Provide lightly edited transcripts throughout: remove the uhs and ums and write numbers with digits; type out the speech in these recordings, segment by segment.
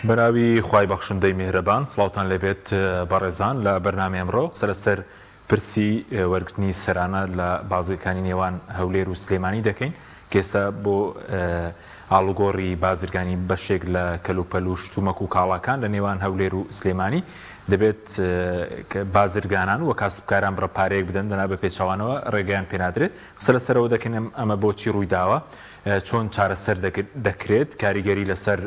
بەناوی خوای بەخشندەی میهرەبان سڵاوتان لێبێت بەڕێزان لە بەرنامەی ئەمڕۆ قسە لەسەر پرسی وەرگرتنی سەرانە لە بازگەکانی نێوان هەولێر و سلێمانی دەکەین کە ئێستا بۆ ئاڵوگۆڕی بازرگانی بەشێک لە کەلوپەل و شتومەک و کاڵاکان لە نێوان هەولێر و سلێمانی دەبێت بازرگانان و کاسبکاران بڕە پارەیەک بدەن دەنا بە پێچەوانەوە ڕێگەیان پێنادرێت قسە لەسەرەوە دەکەین ئەمە بۆچی ڕوویداوە چۆن چارەسەر دەکرێت، کاریگەری لەسەر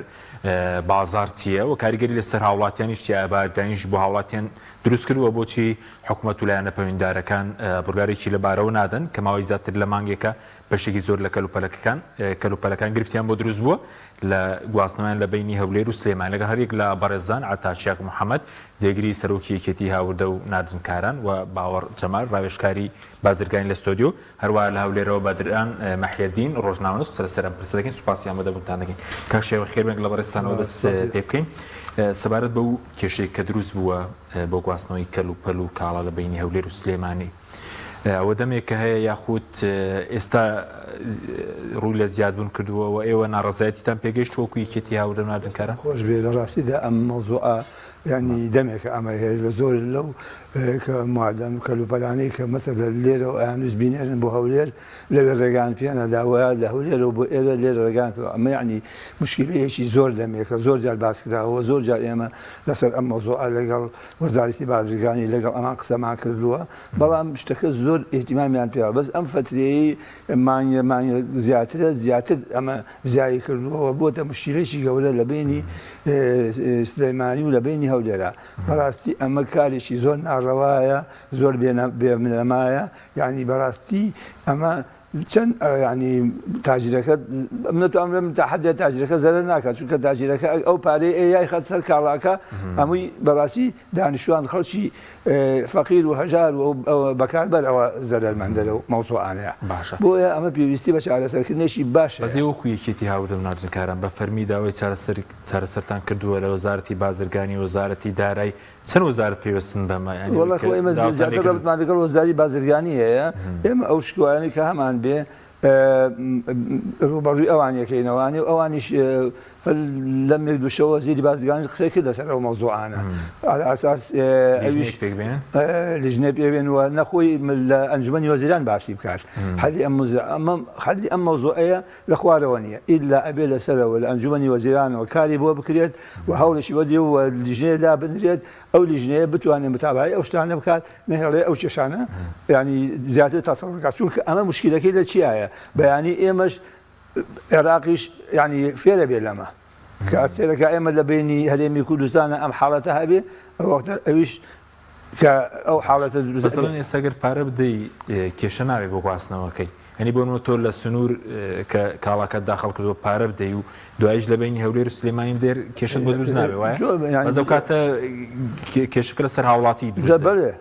بازاڕ چییە و کاریگەری لەسەر هاوڵاتیانیش چییە، ئایا بارگرانیش بۆ هاوڵاتیان دروست کردووە، بۆچی حکومەت و لایەنە پەیوەندیدارەکان بڕیارێکی لەبارەوە نادەن کە ماوەی زیاتر لە مانگێکە بەشێکی زۆر لە کەلوپەلەکەکان کەلوپەلەکان گرفتیان بۆ دروست بووە لە گواستنەوەیان لە بەینی هەولێر و سلێمانی. لەگەڵ هەریەک لە بەڕێزان عەتا شێخ محەمەد، جێگری سەرۆکی یەکێتی هاوردە و ناردنکاران و باوەڕ جەمال، ڕاوێژکاری بازرگانی لە ستۆدیۆ. هەروەها لە هەولێرەوە بەدران مەحیەدین، ڕۆژنامەنووس قسە لەسەر ئەم پرسە دەکەین، سوپاسی ئامادەبوونتان دەکەین. کاک شێخ بەخێربێن لە بەڕێزتانەوە دەست پێ بکەین. سەبارەت بەو کێشەی کە دروست بووە بۆ گواستنەوەی کەلوپەل و کاڵا لە بەینی هەولێر و سلێمانی، ئەوە دەمێکە هەیە یاخود ئێستا ڕووی لە زیادبوون کردووە و ئێوە ناڕەزایەتیتان پێگەیشت وەکو یەکێتی هاوردە و ناردنکاران؟ خۆش بێ لە ڕاستیدا ئەم مەوزوعە یانی دەمێکە ئەمە هەیە لە زۆر لەو کە مادەن و کەلوپەلانەی کە مەسەلەن لێرەوە ئەیانویست بینێرن بۆ هەولێر لەوێ ڕێگان پێ نەدا و لە هەولێرەوە بۆ ئێرە لێرە ڕێگان پێ ئەمە یانی مشکلەیەکی زۆر دەمێکە زۆر جار باس کراوە زۆر جار ئێمە لەسەر ئەم مەوزوعە لەگەڵ وەزارەتی بازرگانی لەگەڵ ئەمان قسەمان کردووە بەڵام شتەکە زۆر ئیهتیمامیان پێوە بەس ئەم فەترەیەی مانگێ مانگێ زیاترە زیاتر ئەمە زیایی کردووە و بۆتە مشکلەیەکی گەورە لە بەینی سلێمانی و لە بەینی هەولێرا بەڕاستی ئەمە کارێکی زۆر ناڕەوایە زۆر بێ بنەمایە یعنی بەڕاستی ئەمە چەند ینی تاجرەکە نتوانم بڵێم تا حدێ تاجرەکە زەرەر ناکات چونکە تاجرەکە ئەو پارەی ئەی خەت سەر کاڵاکە هەمووی بەڕاستی دانیشتوان خەڵکی فەقیر و هەژار و بەکاربەر ئەوە زەرەرمەندە لەو مەوزوعانەیە باشە بۆیە ئەمە پێویستی بە چارەسەرکردنێکی باش بەس هەیە. وەکو یەکێتی هاوردە و ناردنکاران بە فەرمی داوای چارەسەر چارەسەرتان کردووە لە وەزارەتی بازرگانی وەزارەتی دارای چەند وەزارەت پەیوەستن بەمە یانی وەڵا کە خۆ ئێمە داواتان زیاتر لێکردن؟ ڕەبتمان لەگەڵ وەزاری بازرگانی هەیە ئێمە ئەو شکوایانەی کە هەمان بێ ڕووبەڕووی ئەوان یەکەینەوانی و ئەوانیش لەم یەک دوو شەوە وەزیری بازرگانی قسەی کرد لەسەر ئەو مەوزوعانە على اساس ئەویش لیژنەیەک پێک بێنن لیژنە پێوێن و نەخۆی لە ئەنجومەنی وەزیران باسی بکات حەلی ئەم حەلی ئەم مەوزوعەیە لە خوارەوە نییە ئیلا ئەبێ لەسەرەوە لە ئەنجومەنی وەزیرانەوە کاری بۆ بکرێت و هەوڵێکی بۆ دێ و لیژنەیە دابنرێت ئەو لیژنەیە بتوانێت متابعەی ئەو شتانە بکات نەهێڵێ ئەو کێشانە ینی زیاتر تەسەوڕ بکات چونکە ئەمە مشکلەکەی لە چیایە بەیانی ئێمەش عێراقیش ینی فێرە بێ لەمە کە ئەسێرەکە ئێمە لە بینی هەرێمی کوردستانە ئەم حاڵەتە هەبێ ئەو وەختە ئەویش کە ئەو حاڵەتە دروست بەس دەڵێن ئێستا گەر پارە بدەی کێشە نابێ بۆ گواستنەوەکەی یانی بۆ نمونە تۆ لە سنوور کە کاڵاکەت داخڵ کردووە پارە بدەی و دواییش لە بەینی هەولێر و سلێمانی بدەی کێشەت بۆ دروست نابێ وایە بەس ئەو کاتە کێشەکە لەسەر هاوڵاتی دروست دەبێ. بەڵێ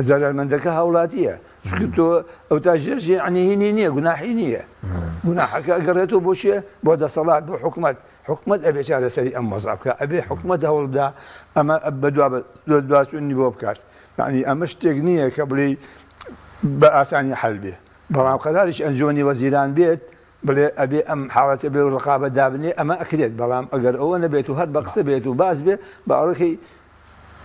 زەرەرمەندەکە هاوڵاتییە چونکە تۆ ئەو تاژێر یعنی هینی نییە گوناحی نییە گوناحەکە ئەگەڕێتەوە بۆ چێ بۆ دەسەڵات بۆ حکومەت حکومەت ئەبێ چارەسەری ئەم وەزعە بکا ئەبێ حکومەت هەوڵ بدا ئەمە بەدوا بەدواچوونی بۆ بکات یعنی ئەمە شتێک نییە کە بڵێی بە ئاسانی حەل بێ بەڵام قەرارێکی ئەنجومەنی وەزیران بێت بڵێ ئەبێ ئەم حاڵەتە بێ و ڕقابەت دابنێ ئەمە ئەکرێت بەڵام ئەگەر ئەوە نەبێت و هەر بە قسە بێت و باس بێ باوەڕەکەی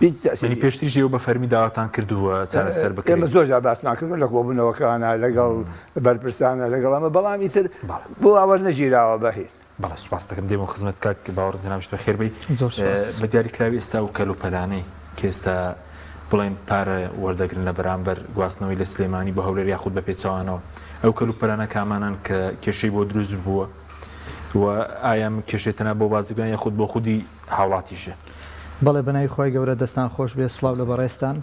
هیچ تەئسیری یانی پێشتریش ئێوە بە فەرمی داواتان کردووە چارەسەر بکرێت؟ ئێمە زۆر جار باسمان کردووە لە کۆبوونەوەکانا لەگەڵ بەرپرسانە لەگەڵ ئەمە بەڵام ئیتر بۆ وەرنەگیراوە بە هی. بەڵێ سوپاست دەکەم دێمەوە خزمەت کاک باوەڕ جەنابیشت بەخێر بێی. زۆر سوپاس. بە دیاریکراوی ئێستا ئەو کەلوپەلانەی کە ئێستا بڵێن پارە وەردەگرن لە بەرامبەر گواستنەوەی لە سلێمانی بۆ هەولێر یاخود بە پێچەوانەوە ئەو کەلوپەلانە کامانەن کە کێشەی بۆ دروست بووە و ئایا ئەم کێشەیە تەنها بۆ بازرگان یاخود بۆ خودی هاوڵاتیشە؟ بەڵێ بەناوی خوای گەورە دەستان خۆش بێت سڵاو لە بەڕێزتان.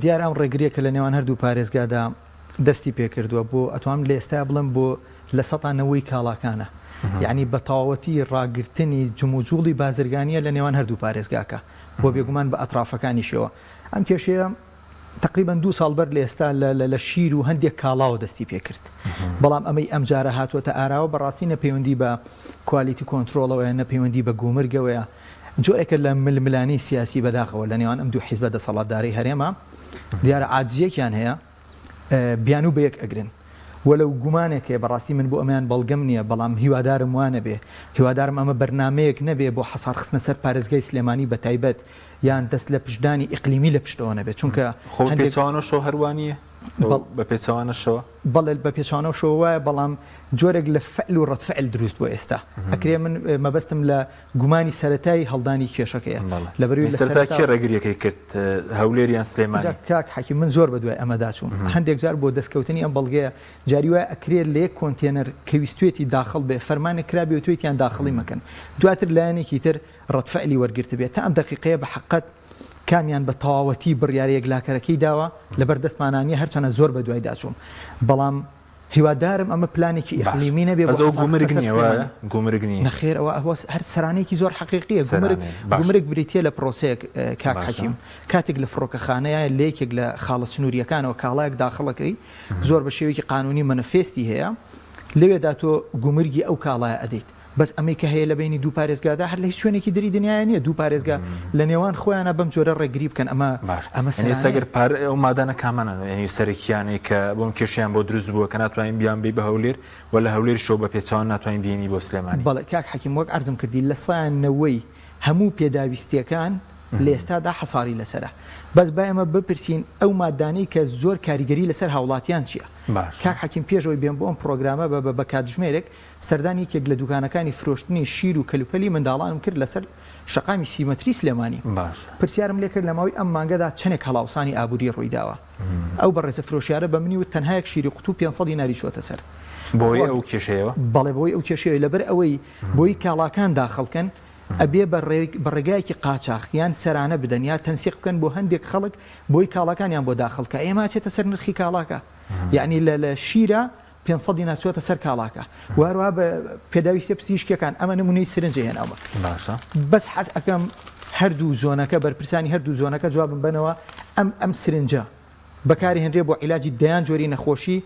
دیارە ئەم ڕێگریە کە لە نێوان هەردوو پارێزگادا دەستی پێکردووە بۆ ئەتوانم لە ئێستایا بڵێم بۆ لە سەتا نەوەی کاڵاکانە یەعنی بە تەواوەتی ڕاگرتنی جموجوڵی بازرگانیە لە نێوان هەردوو پارێزگاکە بۆ بێگومان بە ئەترافەکانیشەوە ئەم کێشەیە تقریبا دوو ساڵ بەر لە ئێستا لە شیر و هەندێک کاڵاوە دەستی پێکرد بەڵام ئەمەی ئەمجارە هاتووەتە ئاراوە بەڕاستی نە پەیوەندی بە quality control ەوەیە نە پەیوەندی بە گومرگەوەیە جۆرێکە لە ململانێی سیاسی بەداخەوە لە نێوان ئەم دوو حیزبە دەسەڵاتدارەی هەرێمە دیارە عاجزیەکیان هەیە بیانوو بە یەک ئەگرن. وەلەو گومانێک هەیە بەڕاستی من بۆ ئەمەیان بەڵگەم نییە بەڵام هیوادارم وا نەبێ هیوادارم ئەمە بەرنامەیەک نەبێ بۆ حەسار خستنە سەر پارێزگای سلێمانی بەتایبەت یان دەست لە پشتدانی ئیقلیمی لە پشتەوە نەبێ چونکە خۆ بە هەندێک پێچەوانەشەوە هەر وا نییە؟ بەڵ. بە پێچەوانەشەوە؟ بەڵێ بە پێچەوانەوشەوە وایە بەڵام جۆرێک لە فعل و ڕەد فعل دروست بووە ئێستا ئەکرێ من مەبەستم لە گومانی سەرەتای هەڵدانی کێشەکەیە بەڵێ لەبەروی لە سەرەتا کێ سەرەتاوە. ڕێگریەکەی کرد هەولێر یان ئینجا سلێمانی؟ کاک حەکیم من زۆر بەدوای ئەمەدا چووم هەندێک جار بۆ دەستکەوتنی ئەم بەڵگەیە جاری وایە ئەکرێ لە یەک کۆنتێنەر کە ویستوێتی داخڵ بێ فەرمانێک کرابێ وتوێتیان داخڵی مەکەن دواتر لایەنێکی تر ڕەد فعلی وەرگرتبێ تا ئەم دەقیقەیە بە حەقەت کامیان بە تەواوەتی بڕیارە یەکلاکەرەکەی داوە لەبەر دەستمانا نیە هەرچەنە زۆر بەدوایدا چووم بەڵام هیوادارم ئەمە پلانێکی باش ئیقلیمی نەبێ بەس بۆ ئەوە حەسار گومرگ خستنە سەر نیە وایە؟ سلێمانی. گومرگ نیە. نەخێر ئەوە ئەوە هەر سەرانەیەکی زۆر حەقیقیە گومرگ سەرانەیە باشە. گومرگ بریتیە لە پرۆسەیەک کاک باشە. حەکیم کاتێک لە فڕۆکەخانەیە لە یەکێک لە خاڵە سنووریەکانەوە کاڵایەک داخڵەکەی زۆر بە شێوەیەکی قانونی مەنەفێستی هەیە لەوێدا تۆ گومرگی ئەو کاڵایە ئەدەیت بەس ئەمەی کە هەیە لە بەینی دوو پارێزگادا هەر لە هیچ شوێنێکی دری دنیایا نییە دوو پارێزگا لە نێوان خۆیانا بەم جۆرە ڕێگری بکەن ئەمە باش ئەمە یانی ئێستا سەرانەیە. گەر پار ئەو مادانە کامانەن یانی سەرەکیانەی کە بۆم کێشەیان بۆ دروست بووە کە ناتوانین بیان بەی بە هەولێر و لە هەولێریشەوە بە پێچەوان ناتوانین بیێنی بۆ سلێمانی؟ بەڵێ کاک حەکیم وەک عەرزم کردی لە سەیان نەوەی هەموو پێداویستیەکان لە ئێستادا حەساری لەسەرە بەس با ئێمە بپرسین ئەو مادانەی کە زۆر کاریگەری لەسەر هاوڵاتیان چیە؟ باشە. کاک حەکیم پێش ئەوەی بێم بۆ ئەم پڕۆگرامە بە بە کاتژمێرێک سەردانی یەکێک لە دوکانەکانی فرۆشتنی شیر و کەلوپەلی منداڵانم کرد لەسەر شەقامی سی مەتری سلێمانی. باشە. پرسیارم لێکرد لە ماوەی ئەم مانگەدا چەنێک هەڵاوسانی ئابووری ڕوویداوە؟ ئەو بەڕێزە فرۆشیارە بە منی وت تەنها یەک شیری قوتوو 500 دیناری چووەتە سەر. بەهۆی خۆ ئەو کێشەیەوە؟ بەڵێ بەهۆی ئەو کێشەیەوە لەبەر ئەوەی بۆی کاڵاکان داخڵکەن ئەبێ بە بە ڕێگایەکی قاچاخ یان سەرانە بدەن یا تەنسیق بکەن بۆ هەندێک خەڵک بۆی کاڵاکانیان بۆ داخڵ کە ئێمە ئەچێتە سەر نرخی کاڵاکە یەعنی لە لە شیرە 500 دینار چووەتە سەر کاڵاکە و هەروەها بە پێداویستیە پزیشکیەکان ئەمە نمونەی سرنجە هێناومە باشە. بەس حەز ئەکەم هەردوو زۆنەکە بەرپرسانی هەردوو زۆنەکە جوابم بەنەوە ئەم ئەم سرنجە بەکاری هێنرێ بۆ عیلاجی دەیان جۆری نەخۆشی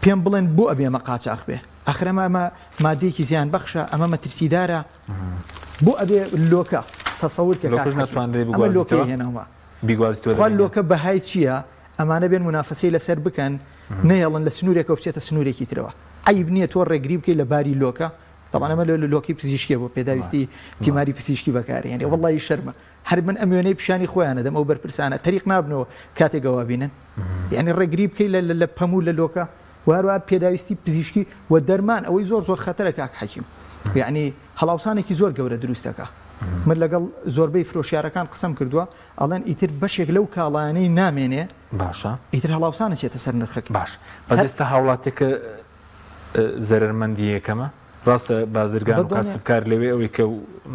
پێم بڵێن بۆ ئەبێ ئەمە قاچاخ بێ ئاخر ئەمە ئەمە مادەیەکی زیان بەخشە ئەمە مەترسیدارە بۆ ئەبێ لۆکە تەسەور کە کاک لۆکەش حەکیم ناتوانرێ ئەمە لۆکەی بگوازیتەوە هێناومە بیگوازیتەوە لە تخوا بەینیان. لۆکە بەهای چییە ئەمانە بێن مونافەسەی لەسەر بکەن نەیەڵن لە سنوورێکەوە بچێتە سنوورێکی ترەوە. عەیب نییە تۆ ڕێگری بکەی لە باری لۆکە، تەبعەن ئەمە لۆکەی پزیشکیە بۆ پێداویستی تیماری پزیشکی بەکارهێنرێ. وەڵڵاهی شەرمە هەر من ئەم وێنەی پیشانی خۆیان ئەدەم ئەو بەرپرسانە تەریق نابنەوە کاتێک ئەوە بینن. یانی ڕێگری بکەی لە پەموو لە لۆکە و هەروەها پێداویستی پزیشکی و دەرمان ئەوەی زۆر زۆر خەتەرە کاک حەکیم. یانی هەڵاوسانێکی زۆر گەورە دروست دەکا. من لەگەڵ زۆربەی فرۆشیارەکان قسەم کردووە ئەڵێن ئیتر بەشێک لەو کاڵایانەی نامێنێ باشە. ئیتر هەڵاوسان ئەچێتە سەر نرخەکەی. باش بەس هەر. ئێستا هاوڵاتیەکە زەرەرمەندی یەکەمە ڕاستە بازرگان و بەدڵنیا. کاسبکار لەوێ ئەوەی کە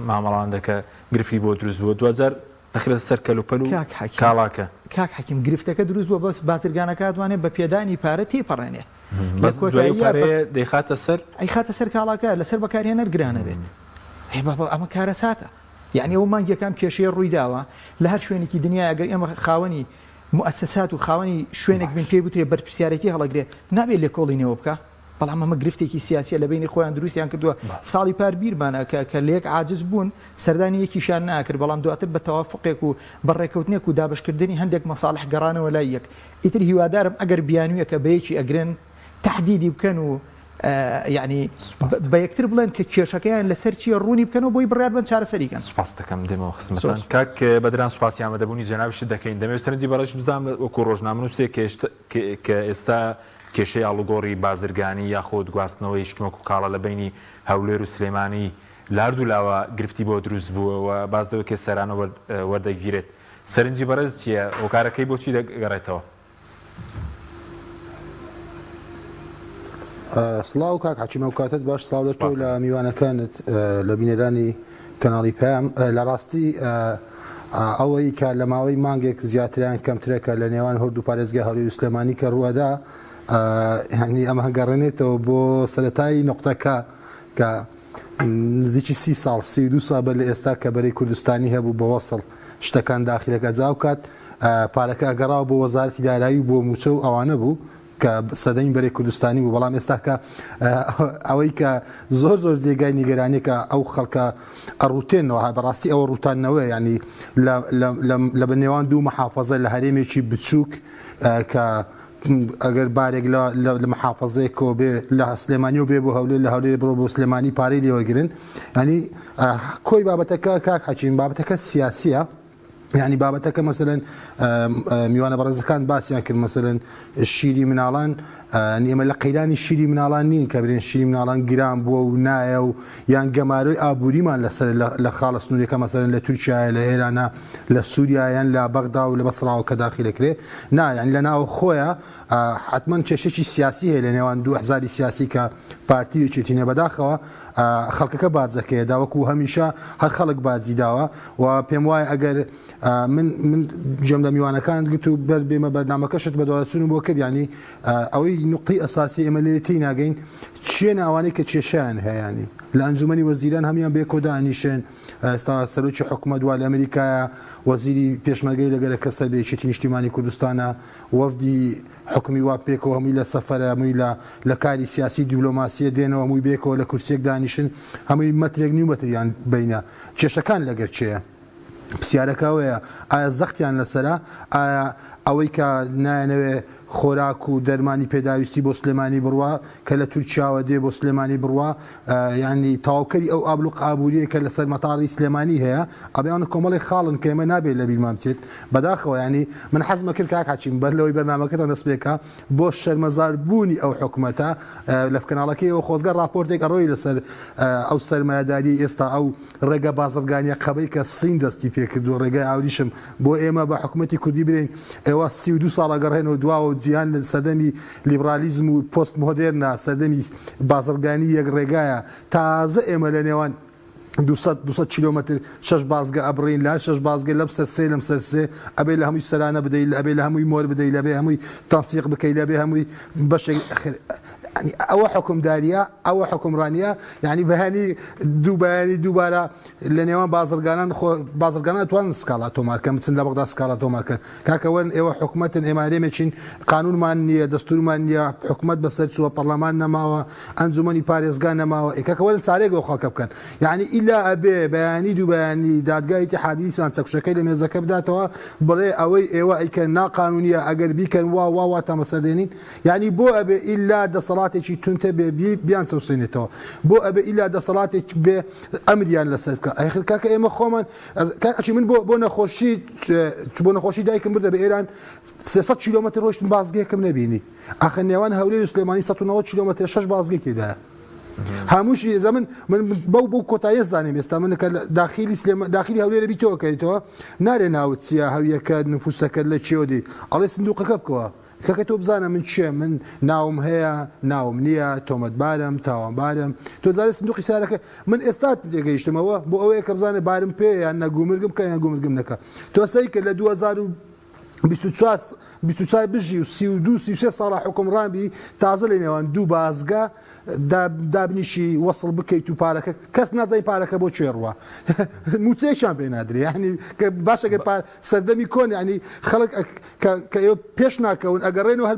مامەڵان دەکا گرفتی بۆ دروست بووە دواجار دەخرێتە سەر کەلوپەل و کاک حەکیم. کاڵاکە. کاک حەکیم گرفتەکە دروست بووە بەس بازرگانەکە ئەتوانێ بە پێدانی پارە تێیپەڕێنێ لە بەس دوای ئەو کۆتاییا بە. پارەیە دەیخاتە سەر. ئەیخاتە سەر کاڵاکە لەسەر بەکارهێنەر گران ئەبێت. ئێ بابە ئەمە کارەساتە. یەعنی ئەوە مانگێکە ئەم کێشەیە ڕووی داوە لە هەر شوێنێکی دنیا ئەگەر ئێمە خاوەنی موئەسەسات و خاوەنی شوێنێک بین باش. پێی بوترێ بەرپرسیارێتی هەڵەگرێ نابێ لێکۆڵینەوە بکا بەڵام ئەمە گرفتێکی سیاسیە لە بەینی خۆیان دروستیان کردووە باش. ساڵی پار بیرمانە کە کە لەیەک عاجز بوون سەردانی یەکیشیان ناکرد بەڵام دواتر بە تەوافوقێک و بە ڕێکەوتنێک و دابەشکردنی هەندێک مەساڵح گەڕانەوە لای یەک ئیتر هیوادارم ئەگەر بیانویەکە بە یەکی ئەگرن تەحدیدی بکەن و یەعنی سوپاست. بە یەکتر بڵێن کە کێشەکەیان لەسەر چییە ڕوونی بکەنەوە بۆی بڕیار بەن چارەسەری کەن. سوپاست دەکەم دێمەوە زۆر خزمەتان. سوپاس. کاک بەدران سوپاسی ئامادەبوونی جەنابیشت دەکەین. دەمەوێت سەرنجی بەڕێزت بزانم وەکو ڕۆژنامەنووسێک کە کە ئێستا کێشەی ئاڵوگۆڕی بازرگانی یاخود گواستنەوەی شتومەک و کاڵا لە بەینی هەولێر و سلێمانی لە هەردوو لاوە گرفتی بۆ دروست بووە و باس لەوەی کە سەرانە وەردەگیرێت. سەرنجی بەڕێزت چییە؟ هۆکارەکەی بۆ چی دەگەڕێتەوە؟ سڵاو کاک حەکیم ئەو کاتت باش سڵاو لە تۆ سوپاس لە دەکەم. میوانەکانت لە بینەرانی کەناڵی پەیام لە ڕاستی ئەوەی کە لە ماوەی مانگێک زیاتریان کەمترە کە لە نێوان هەردوو پارێزگای هەولێر و سلێمانی کە ڕووەدا هەنی ئەمە گەڕێنێتەوە بۆ سەرەتای نقطەکە کە نزیکی سی ساڵ 32 ساڵ بەر لە ئێستا کە بەرەی کوردستانی هەبوو بە وەسڵ شتەکان داخلەکە جا ئەو کات پارەکە ئەگەڕاوە بۆ وەزارەتی دارایی و بۆ مووچە و ئەوانە بوو کە سەردەمی بەرەی کوردستانی بوو بەڵام ئێستا کە ئەوەی کە زۆر زۆر جێگای نیگەرانیە کە ئەو خەڵکە ئەڕوتێنەوە بەڕاستی ئەوە ڕوتانەوە ینی لە بە نێوان دوو محافظە لە هەرێمێکی بچووک کە. ئەگەر بارێک لە لە محافەزەیەکەوە بێ لە سلێمانیەوە بێ بۆ هەولێر لە هەولێر بڕۆ بۆ سلێمانی پارەی لێوەرگرن ینی کۆی بابەتەکە کاک حەکیم بابەتەکە سیاسیە یعنی بابەتەکە مەسەلەن میوانە بەڕێزەکان باسیان کرد مەسەلەن شیری مناڵان ئێمە لە قەیرانی شیری مناڵان نین کە برێن شیری مناڵان گران بووە و نایە و یان گەمارۆی ئابووریمان لەسەر لە خاڵە سنوورەکە مەسەلەن لە تورکیا لە ئێرانە لە سووریا یان لە بەغدا و لە بەسڕاوە کە داخی دەکرێ نا یان لە ناوە خۆیە حتمما کێشێکی سیاسی هەیە لە نێوان دوو حزابی سیاسی کە پارتی و یەکێتینە بەداخەوە خەڵکەکە باجەکەیە دا وەکو هەمیشە هەر خەڵک باجی داوە و پێم وایە ئەگەر من من گوێم لە میوانەکانت گرت و بەر بێمە بەرنامەکەشت بەدواداچوونم بۆ کرد یانی ئەوەی نوقتەی ئەساسی ئێمە لێ تێی ناگەین چییە ئەوانەی کە کێشیان هەیەیانی لە ئەنجومەنی وەزیران هەموان بێکۆ دانیشن ئێستا سەرۆکی حکوومەت وا لە ئەمریکایە وەزیری پێشمەرگەی لەگەرە کە سەر بە یەکێتی نیشتیمانی کوردستانە وەفدی حکومی وا پێکەوە هەمووی لە سەفەرە هەمووی لە لە کاری سیاسی دیبلۆماسیە دێنەوە هەمووی بێکەوە لە کورسیەک دانیشن هەمووی مەترێک نیو مەتریان بینە کێشەکان لەگەر کێیە؟ پرسیارەکە ئەوەیە ئایا زەختیان لەسەرە؟ ئایا ئەوەی کە نایانەوێ خۆراک و دەرمانی پێداویستی بۆ سلێمانی بڕوا کە لە تورکیاوە دێ بۆ سلێمانی بڕوا یانی تەواوکەری ئەو ئابلوق ئابووریە کە لەسەر مەتاڕی سلێمانی هەیە ئەبێ کۆمەڵی خاڵن کە ئێمە نابێت لە بیرمان بچێت بەداخەوە ینی من حەزمە کرد کاک حەکیم بەر لەوەی بەرنامەکەتان دەست پێکا بۆ شەرمەزار بوونی ئەو حکومەتە لە کەناڵەکەیەوە خۆزگە ڕاپۆرتێک ئەڕۆی لەسەر ئەو سەرمایەداری ئێستا ئەو ڕێگە بازرگانیە قەبەی کە سین دەستی پێکردو ڕێگای ئاوریشم بۆ ئێمە بە حکومەتی کوردی برێین ئێوە 32 ساڵ ئەگەڕێنەوە دواوە و جیهان لە سەردەمی لیبرالیزم و پۆست مۆدێرنە سەردەمی بازرگانی یەک ڕێگایە تازە ئێمە لە نێوان 200 200 کیلۆمەتر شەش بازگە ئەبڕین لە هەر شەش بازگە لەم سەر سێ لەم سەر سێ ئەبێ لە هەمووی سەرانە بدەی ئەبێ لە هەمووی مۆر بدەی لەبێ هەمووی تەنسیق بکەی لەبێ هەمووی بەشێک ئەوە حکومداریە ئەوە حکومڕانیە یعنی بەیانی دوو بەیانی دووبارە لە نێوان بازرگانان خۆ بازرگانان توان سکاڵا تۆمارکەن بچن لە بەغدا سکاڵا تۆمارکەن کاکە وەرن ئێوە حکومەتن ئێمە هەرێمێکین قانونمان نییە دەستورمان نییە حکومەت بەسەر چووە پەرلەمان نەماوە ئەنجومەنی پارێزگا نەماوە ئێ کاکە وەرن چارێک بۆ خەڵکە بکەن یعنی ئیلا ئەبێ بەیانی دوو بەیانی دادگای ئیتیحادی دیسان چەکوشەکەی لە مێزەکە بداتەوە بڵێ ئەوەی ئێوە ئەیکەن ناقانونیە ئەگەر بیکەن وا وا واتان بەسەر دێنین یعنی بۆ ئەبێ ئیلا دەسەڵاتێکی تونتە بێ بیان چەوسێنێتەوە بۆ ئەبێ ئیلا دەسەڵاتێک بێ ئەمریان لەسەر بکە ئەخر کاکە ئێمە خۆمان کاک ئەچی من بۆ بۆ نەخۆشی بۆ نەخۆشی دایکم بردە بە ئێران 300 کیلۆمەتر ڕۆشتم بازگەیەکم نەبینی ئاخە نێوان هەولێر و سلێمانی 190 کیلۆمەتر شەش بازگەی تێدایە هەمووشی ئێزا من من بەو بۆ کۆتایی زانیم ئێستا من کە داخلی سلێما داخلی هەولێرە بیتەوەکەیتەوە نارێ ناوت چییە هەویەکە نفوسەکە لە چێوە دی ئەڵێ سندوقەکە بکەوە کاکە تۆ بزانە من کێم من ناوم هەیە ناوم نییە تۆمەتبارم تاوانبارم تۆ جارێ سندوقی سارەکە من ئێستا تێگەیشتمەوە بۆ ئەوەیە کە بزانێ بارم پێ یان نە گومرگم بکە یان گومرگم نەکە تۆ سەیر کە لە 2024 24 بژی و 32 33 ساڵە حکومڕان بی تازە لە نێوان دوو بازگە دابنیشی وەسڵ بکەیت و پارەکە کەس نازانی پارەکە بۆ کوێ ڕوە موچەیەکیان پێ نادرێ یعنی باشە گەر سەردەمی کۆن یعنی خەڵک کە ئێوە پێش ناکەون ئەگەڕێنەوە هەر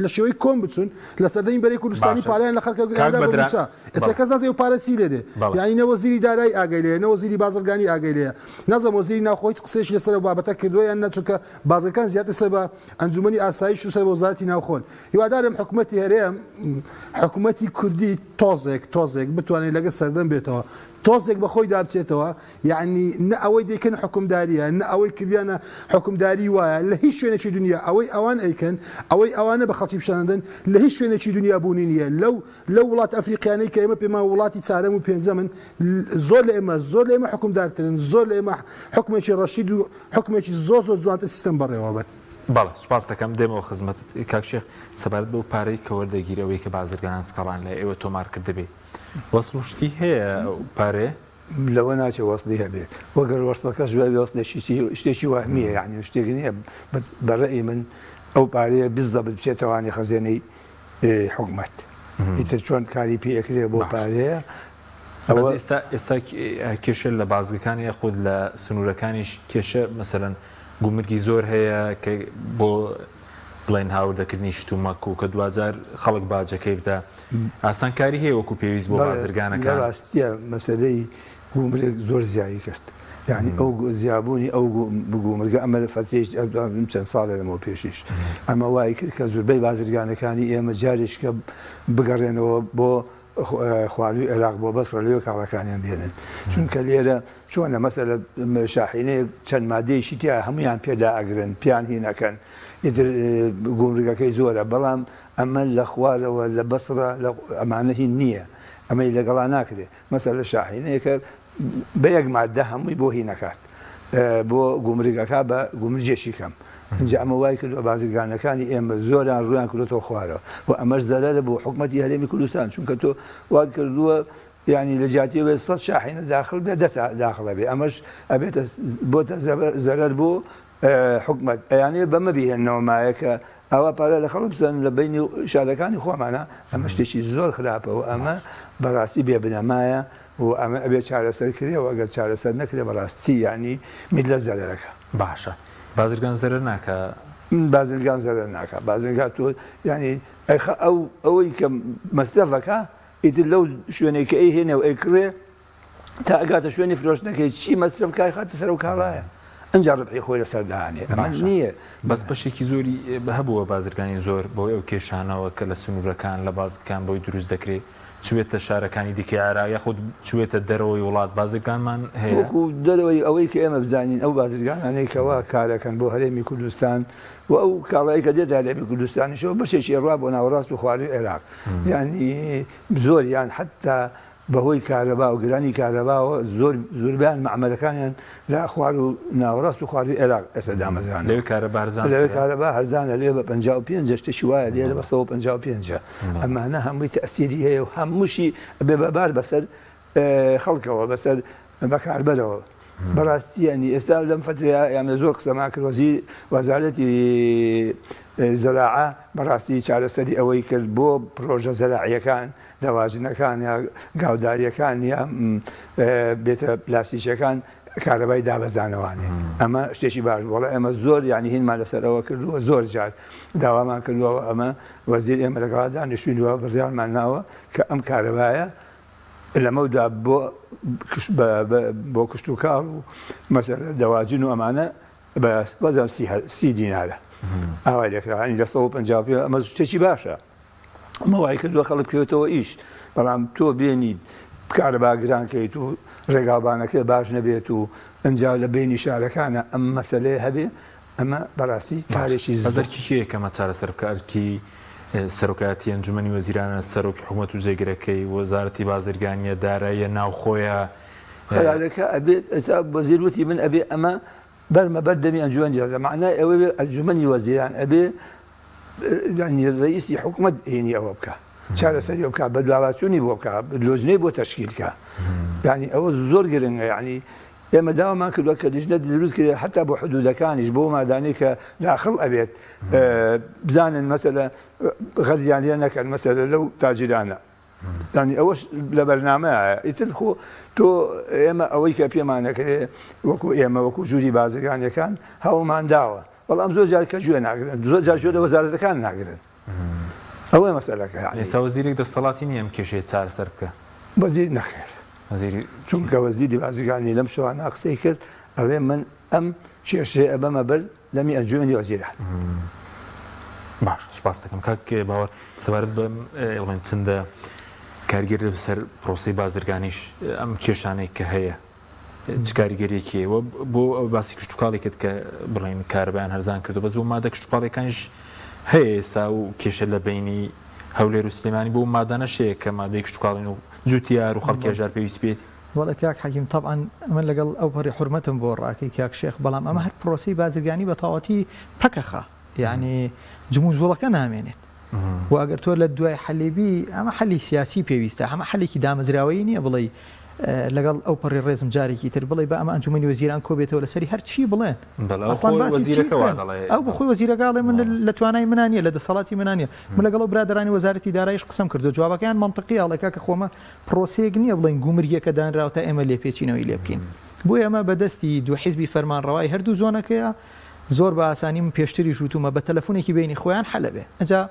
لە شێوەی کۆن بچون لە سەردەمی بەرەی کوردستانی پارەیان لە خەڵکە گراندا بۆ موچە ئێستا کەس نازانێ ئەو پارە چی لێ دێ یعنی نە وەزیری دارایی ئاگای لێیە نە وەزیری بازرگانی ئاگای لێیە نازانم وەزیری ناوخۆ هیچ قسەیەکی لەسەر ئەو بابەتە کردووە یان نە چونکە بازگەکان زیاتر سەر بە ئەنجومەنی ئاسایش و سەر بە وەزارەتی ناوخۆن هیوادارم حکومەتی هەرێم حکومەتی کوردی تۆزێک تۆزێک بتوانێت لەگە سەردەم بێتەوە تۆزێک بە خۆیدا بچێتەوە یەعنی نە ئەوەی دەیکەن حوکمداریە نە ئەوەی کردیانە حوکمداری وایە لە هیچ شوێنێکی دنیا ئەوەی ئەوان ئەیکەن ئەوەی ئەوانە بە خەڵکی پیشان دەدەن لە هیچ شوێنێکی دنیا بوونی نییە لەو لەو وڵات ئەفریقیانەی کە ئێمە پێمان وڵاتی چارەم و پێنجەمن زۆر لە ئێمە زۆر لە ئێمە حوکمدارترن زۆر لە ئێمە حوکمێکی ڕەشید و حوکمێکی زۆر زۆر جوانتر سیستەم بەڕێوەبەرن. بەڵێ سوپاست دەکەم دێمەوە خزمەتت کاک شێخ سەبارەت بەو پارەی کە وەردەگیرێ ئەوەی کە بازرگانان سکاڵایان لای ئێوە تۆمار کردبێ وەسڵ و شتی هەیە ئەو پارەیە؟ لەوە ناچێ وەسڵی هەبێ وە گەر وەسڵەکەش بێ وەسڵێکی شتێکی وەهمیە یانی شتێک نییە بە ڕەئی من ئەو پارەیە بالزەبت بچێتەوانی خەزێنەی حکومەت ئیتر چۆن کاری پێ ئەکرێ بۆ پارەیە ئەوە ئێستا ئێستا کێشە لە بازگەکان یاخود لە سنوورەکانیش کێشە مەسەلەن گومرگی زۆر هەیە کە بۆ بڵێن هاوردەکردنی شتومەک و کە دواجار خەڵک باجەکەی بدا ئاسانکاری هەیە وەکو پێویست بۆ بازرگانەکان؟ لە ڕاستیا مەسەلەی گومرگ زۆر زیایی کرد. یعنی ئەو زیابوونی ئەو گومرگە ئەمە لە فەترەی چەند ساڵێ لەمەوە پێشیش ئەمە وای کرد کە زوربەی بازرگانەکانی ئێمە جارێکە بگەڕێنەوە بۆ خوارووی عێراق بۆ بەسڕە لەوێ کاڵاکانیان بێنن چونکە لێرە چۆنە مەسەلە شاحینەیەک چەند مادەیەکی تیا هەمویان پێدا ئەگرن پیان هین ئەکەن ئیتر گومرگەکەی زۆرە بەڵام ئەمە لە خوارەوە لە بەسڕە لە ئەمانە هین نییە ئەمەی لەگەڵا ناکرێ مەسەلە شاحینەیەکە بە یەک مادە هەمووی بۆ هین ئەکات بۆ گومرگ ئەکا بە گومرجێکی کەم ئینجا ئەمە وای کردووە بازرگانەکانی ئێمە زۆریان ڕوویان کردۆتەوە خوارەوە و ئەمەش زەرەرە بۆ حکومەتی هەرێمی کوردستان چونکە تۆ وات کردووە یعنی لە جیاتی ئەوەی سەد شاحینە داخل بێ دە داخڵە بێ ئەمەش ئەبێتە بۆتە زەرەر بۆ حکومەت ئەیانەوێ بەمە بیهێننەوە مایە کە ئاوا پارە لە خەڵک بسەنن لە بەینی شارەکانی خۆمانە ئەمە شتێکی زۆر خراپە و ئەمە بەڕاستی بێ بنەمایە و ئەمە ئەبێ چارەسەر کرێ و ئەگەر چارەسەر نەکرێ بەڕاستی یانی میللەت زەرەرەکا. باشە بازرگان زەرەر ناکا؟ بازرگان زەرەر ناکا بازرگان تۆ یانی ئەیخا ئەو ئەوەی کە مەسرەفەکا ئیتر لەو شوێنەی کە ئەیهێنێ و ئەیکڕێ تا ئەگاتە شوێنی فرۆشتنەکەی چی مەسرەف کا ئەیخاتە سەر ئەو کاڵایە ئەنجا ڕبحی خۆی لەسەر دانێ ئەمە باشە نییە. بەس بەشێکی زۆری هەبووە بازرگانی زۆر بەهۆی ئەو کێشانەوە کە لە سنوورەکان لە بازگەکان بۆی دروست دەکرێ چووێتە شارەکانی دیکەی عێراق یاخود چووێتە دەرەوەی وڵات بازرگانمان هەیە؟ وەکو دەرەوەی ئەوەی کە ئێمە بزانین ئەو بازرگانانەی کەوا کارەکەن بۆ هەرێمی کوردستان و ئەو کاڵای کە دێتە هەرێمی کوردستانیشەوە بەشێکی ئەڕوا بۆ ناوەڕاست و خوارووی عێراق یانی زۆریان حەتا بەهۆی کارەبا و گرانی کارەباوە زۆر زۆربەیان مەعمەلەکانیان لە خوارو ناوەڕاست و خواروی عێراق ئێستا دامەزرانەوە. لەوێ کارەبا هەرزانترە؟ لەوێ کارەبا هەرزانە لەوێ بە 55 شتێکی وایە لێرە بە 155 ئەمانە هەمووی تەئسیری هەیە و هەمووشی ئەبێ بە بار بەسەر خەڵکەوە بەسەر بەکاربەرەوە. بەڕاستی یانی ئێستا لەم فەترەیە یانە زۆر قسەمان کرد وەزیر وەزارەتی زەراعە بەڕاستی چارەسەری ئەوەی کرد بۆ پرۆژە زەراعیەکان دەواجنەکان یا گاوداریەکان یا بێتە پلاستیکیەکان کارەبای دابەزانەوانێ ئەمە شتێکی باش بوو. وەڵا ئێمە زۆر یعنی هینمان لەسەر ئەوە کردووە زۆر جار داوامان کردووە ئەمە وەزیر ئێمە لەگەڵا دانیشتوین و بڕیارمان ناوە کە ئەم کارەبایە لەمەودا بۆ بۆ کشتوکاڵ و مەسەلە دەواجن و ئەمانە بە بەزان سی دینارە ئاوای لێکرا ینی لە 150 ئەمە شتێکی باشە ئەمە وای کردووە خەڵک بکەوێتەوە ئیش بەڵام تۆ بێنیت کارەبا گران کەیت و ڕێگاوبانەکە باش نەبێت و ئەنجا لە بینی شارەکانە ئەم مەسەلەیە هەبێ ئەمە بەڕاستی کارێکی بەس ئەرکی کێیە کە ئەمە چارەسەر بکا؟ ئەرکی سەرۆکایەتی ئەنجومەنی وەزیرانە، سەرۆکی حکومەت و جێگرەکەی، وەزارەتی بازرگانییە، داراییە، ناوخۆیە؟ قەرارەکە ئەبێت ئێستا وەزیر وتی من ئەبێ ئەمە بەرمە بەر دەمی ئەنجومەنی وەزیران مەعنای ئەوەی بێ ئەنجومەنی وەزیران ئەبێ یانی رئیسی حکومەت هینی ئەوە بکا چارەسەری ئەوە بکا بەدواباچوونی بۆ بکا لۆجنەی بۆ تەشکیل کا یانی ئەوە زۆر گرنگە یانی ئێمە داوامان کردووە کە لیژنە دروست کرێت حتا بۆ حدودەکانیش بۆ مادانەی کە داخڵ ئەبێت بزانن مەسەلە غەزیان لێ نەکەن مەسەلە لەو تاجیرانە ینی ئەوەش لە بەرنامەیە ئیتر خۆ تۆ ئێمە ئەوەی کە پێمانەکرێ وەکو ئێمە وەکو ژووری بازرگانیەکان هەوڵمان داوە بەڵام زۆر جار کە گوێ ناگرن زۆر جار گوێ لە وەزارەتەکان ناگرن ئەوەیە مەسەلەکە یانی. ئێستا وەزیرێک دەسەڵاتی نییە ئەم کێشەیە چارەسەر بکا؟ وەزیر نەخێر. وەزیری چونکە وەزیری بازرگانی لەم شەوانە قسەی کرد ئەڵێ من ئەم کێشەیە ئەبەمە بەر دەمی ئەنجومەنی وەزیران. باش سوپاست دەکەم کاک باوەر سەبارەت بەم بڵێن چەندە کاریگەری لەسەر پرۆسەی بازرگانیش ئەم کێشانەی کە هەیە چ کاریگەریەکی هەیە بۆ باسی کشتوکاڵی کرد کە بڵێن کارەبایان هەرزان کردو بەس بۆ مادە کشتوکاڵیەکانیش هەیە ئێستا و کێشە لە بینی هەولێر و سلێمانی بۆ مادانەش هەیە کە مادەی کشتوکاڵین و جوتیار و خەڵکی هەژار پێویست پێیەتی. بەڵێ کاک حەکیم تەبعەن من لەگەڵ ئەوپەڕی حورمەتم بۆ ڕاکەی کاک شێخ بەڵام ئەمە هەر پرۆسەی بازرگانی بە تەواوەتی پەکەخا یانی جموجوڵەکە نامێنێت و ئەگەر تۆ لە دوای حەلیبی ئەمە حەلی سیاسی پێویستە ئەمە حەلێکی دامەزراوەیی نییە بڵێی لەگەڵ ئەو پەڕی ڕێزم جارێکی تر بڵێ بە ئەمە ئەنجومەنی وەزیران کۆ بێتەوە لەسەری هەر چی بڵێن ئەسڵان باسی چی بکەن ئەو بەخۆی وەزیرەکە ئەڵێ من لە توانای منا نییە لە دەسەڵاتی منا نییە من لەگەڵ ئەو برادەرانی وەزارەتی داراییش قسەم کردووە جوابەکەیان مەنتقیە ئەڵێ کاکە خۆ ئەمە پرۆسەیەک نییە بڵێین گومرگێکە دانراوە تا ئێمە لێپێچینەوەی لێ بکەین بۆیە ئەمە بەدەستی دوو حیزبی فەرمانڕەوای هەردوو زۆنەکەیە زۆر بە ئاسانی من پێشتریش وتومە بە تەلەفونێکی بەینی خۆیان حەل ئەبێ ئەجا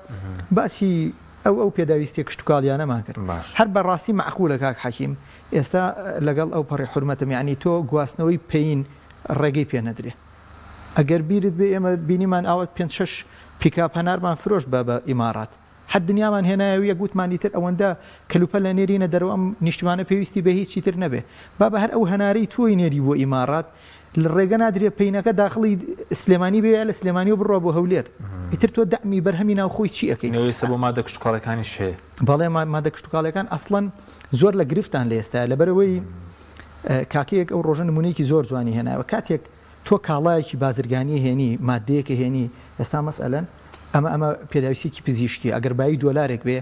باسی. ئەو ئەو پێداویستیە کشتوکاڵیانەمان کرد باش. هەر بە ڕاستی مەعقولە کاک حەکیم ئێستا لەگەڵ ئەو پەڕی حورمەتم یانی تۆ گواستنەوەی پەین ڕێگەی پێ نەدرێ ئەگەر بیرت بێ ئێمە بینیمان ئاوا پێنج شەش پیکاپ هەنارمان فرۆشت بە بە ئیماڕات هەر دنیامان هێنایە و یەک وتمان ئیتر ئەوەندە کەلوپەل ئەنێرینە دەرەوە ئەم نیشتیمانە پێویستی بە هیچی تر نەبێ بابە هەر ئەو هەنارەی تۆی نێری بۆ ئیماڕات لە ڕێگە نادرێ پەینەکە داخڵی سلێمانی بێ یا لە سلێمانیەوە بڕوا بۆ هەولێر ئیتر تۆ دەعمی بەرهەمی ناوخۆی چی ئەکەی؟ نەوەی ئێستا بۆ مادە کشتوکاڵیەکانیش هەیە. بەڵێ مادە کشتوکاڵیەکان ئەسڵەن زۆر لە گرفتان لە ئێستایا لەبەرئەوەی کاکەیەک ئەو ڕۆژە نمونەیەکی زۆر جوانی هێنایەوە کاتێک تۆ کاڵایەکی بازرگانی هێنی مادەیەک هێنی ئێستا مەسەلەن ئەمە ئەمە پێداویستیەکی پزیشکیە ئەگەر بایی دۆلارێک بێ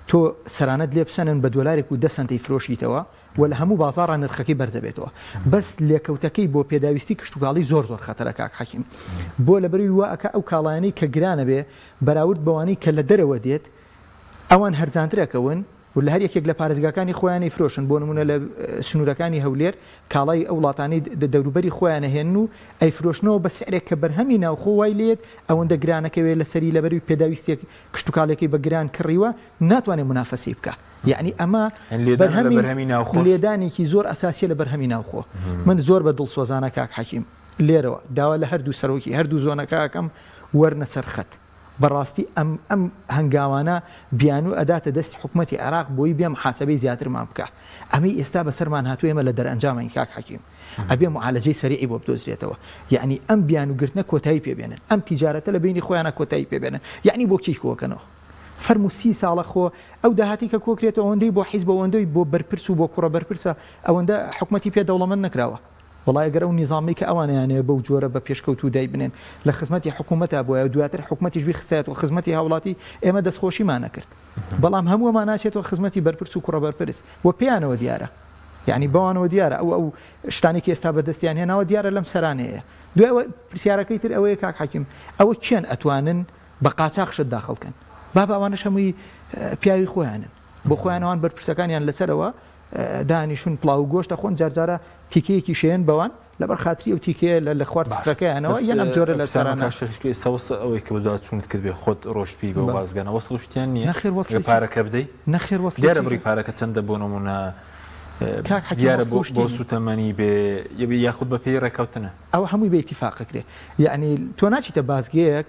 تۆ سەرانەت لێ بسەنن بە دۆلارێک و دە سەنتەی فرۆشیتەوە و لە هەموو بازاڕا نرخەکەی بەرزەبێتەوە بەس لێکەوتەکەی بۆ پێداویستی کشتوکاڵی زۆر زۆر خەتەرە کاک حەکیم بۆ لەبەروی وا ئەکا ئەو کاڵایانەی کە گرانەبێ بەراورد بەوانەی کە لە دەرەوە دێت ئەوان هەرزانتر ئەکەون و لە هەر یەکێک لە پارێزگاکانی خۆیان ئەیفرۆشن، بۆ نموونە لە سنوورەکانی هەولێر کاڵای ئەو وڵاتانەی دەوروبەری خۆیان ئەهێنن و ئەیفرۆشنەوە بە سعرێک کە بەرهەمی ناوخۆ وای لێیەت ئەوەندە گرانەکەوێ لەسەری لەبەروی پێداویستیەک کشتوکاڵیەکەی بە گران کڕیوە ناتوانێ مونافەسەی بکا یەعنی ئەمە بەرهەمی ناوخۆ لێدانێکی زۆر ئەساسیە لە بەرهەمی ناوخۆ من زۆر بە دڵسۆزانە کاک حەکیم لێرەوە داوا لە هەردوو سەرۆکی هەردوو زۆنەکە ئەکەم وەرنە سەر خەت بەڕاستی ئەم ئەم هەنگاوانە بیانوو ئەداتە دەست حکومەتی عێراق بۆی بێ محاسەبەی زیاترمان بکا ئەمەی ئێستا بەسەرمان هاتووە ئێمە لە دەرئەنجامین کاک حەکیم ئەبێ معالەجەی سەریعی بۆ بدۆزرێتەوە یەعنی ئەم بیانوو گرتنە کۆتایی پێ بێنن ئەم تیجارەتە لە بەینی خۆیانا کۆتایی پێ بێنن یەعنی بۆ کێی کۆکەنەوە فەرموو سی ساڵە خۆ ئەو داهاتەی کە کۆکرێتەوە ئەوەندەی بۆ حیزبە ئەوەندەی بۆ بەرپرس و بۆ کوڕە بەرپرسە ئەوەندە حکومەتی پێ دەوڵەمەند نەکراوە وەڵای ئەگەر ئەو نیزامەی کە ئەوان ئەیانەوێ بەو جۆرە بە پێشکەوتوو دایبنێن لە خزمەتی حکوومەتا بوایە و دواتر حکوومەتیش بیخستایەتەوە خزمەتی هاوڵاتی ئێمە دەستخۆشیمان ئەکرد بەڵام هەموو ئەمانە ئەچێتەوە خزمەتی بەرپرس و کوڕە بەرپرس و پێیانەوە دیارە یانی بەوانەوە دیارە ئەو ئەو شتانەی کە ئێستا بەدەستیان هێناوە دیارە لەم سەرانەیە دوای ئەوە پرسیارەکەی تر ئەوەیە کاک حەکیم ئەوە کێن ئەتوانن بە قاچاخ شت داخڵ کەن بابە ئەوانەش هەمووی پیاوی خۆیانن بۆ خۆیان ئەوان بەرپرسەکانیان لەسەرەوە دانیشون پڵاو و گۆشت ئەخۆن جارجارە تیکەیەکیش ئەیەن بەوان لەبەر خاتری ئەو تیکەیە لە لە خوار باش سفرەکەیانەوە بەس یان ئەم جۆرە لە پرسیارمە سەرانە. کاک شێخ ئیشکە ئێستا وەسڵ ئەوەی کە بەدواچوونت کرد بێ خۆت ڕۆشتبی بەو بەڵێ. بازگانە وەسڵ و شتیان نییە نەخێر ئەگەر وەسڵی چی پارەکە بدەی نەخێر وەسڵی دیارە چی بڕی پارەکە چەندە بۆ نموونە کاک حەکیم دیارە وەسڵ بۆ و شتی بۆ نییە. سووتەمەنی بێ یاخود بە پێی ڕێکەوتنە؟ ئەوە هەمووی بە ئیتیفاق ئەکرێ یەعنی تۆ ناچیتە بازگەیەک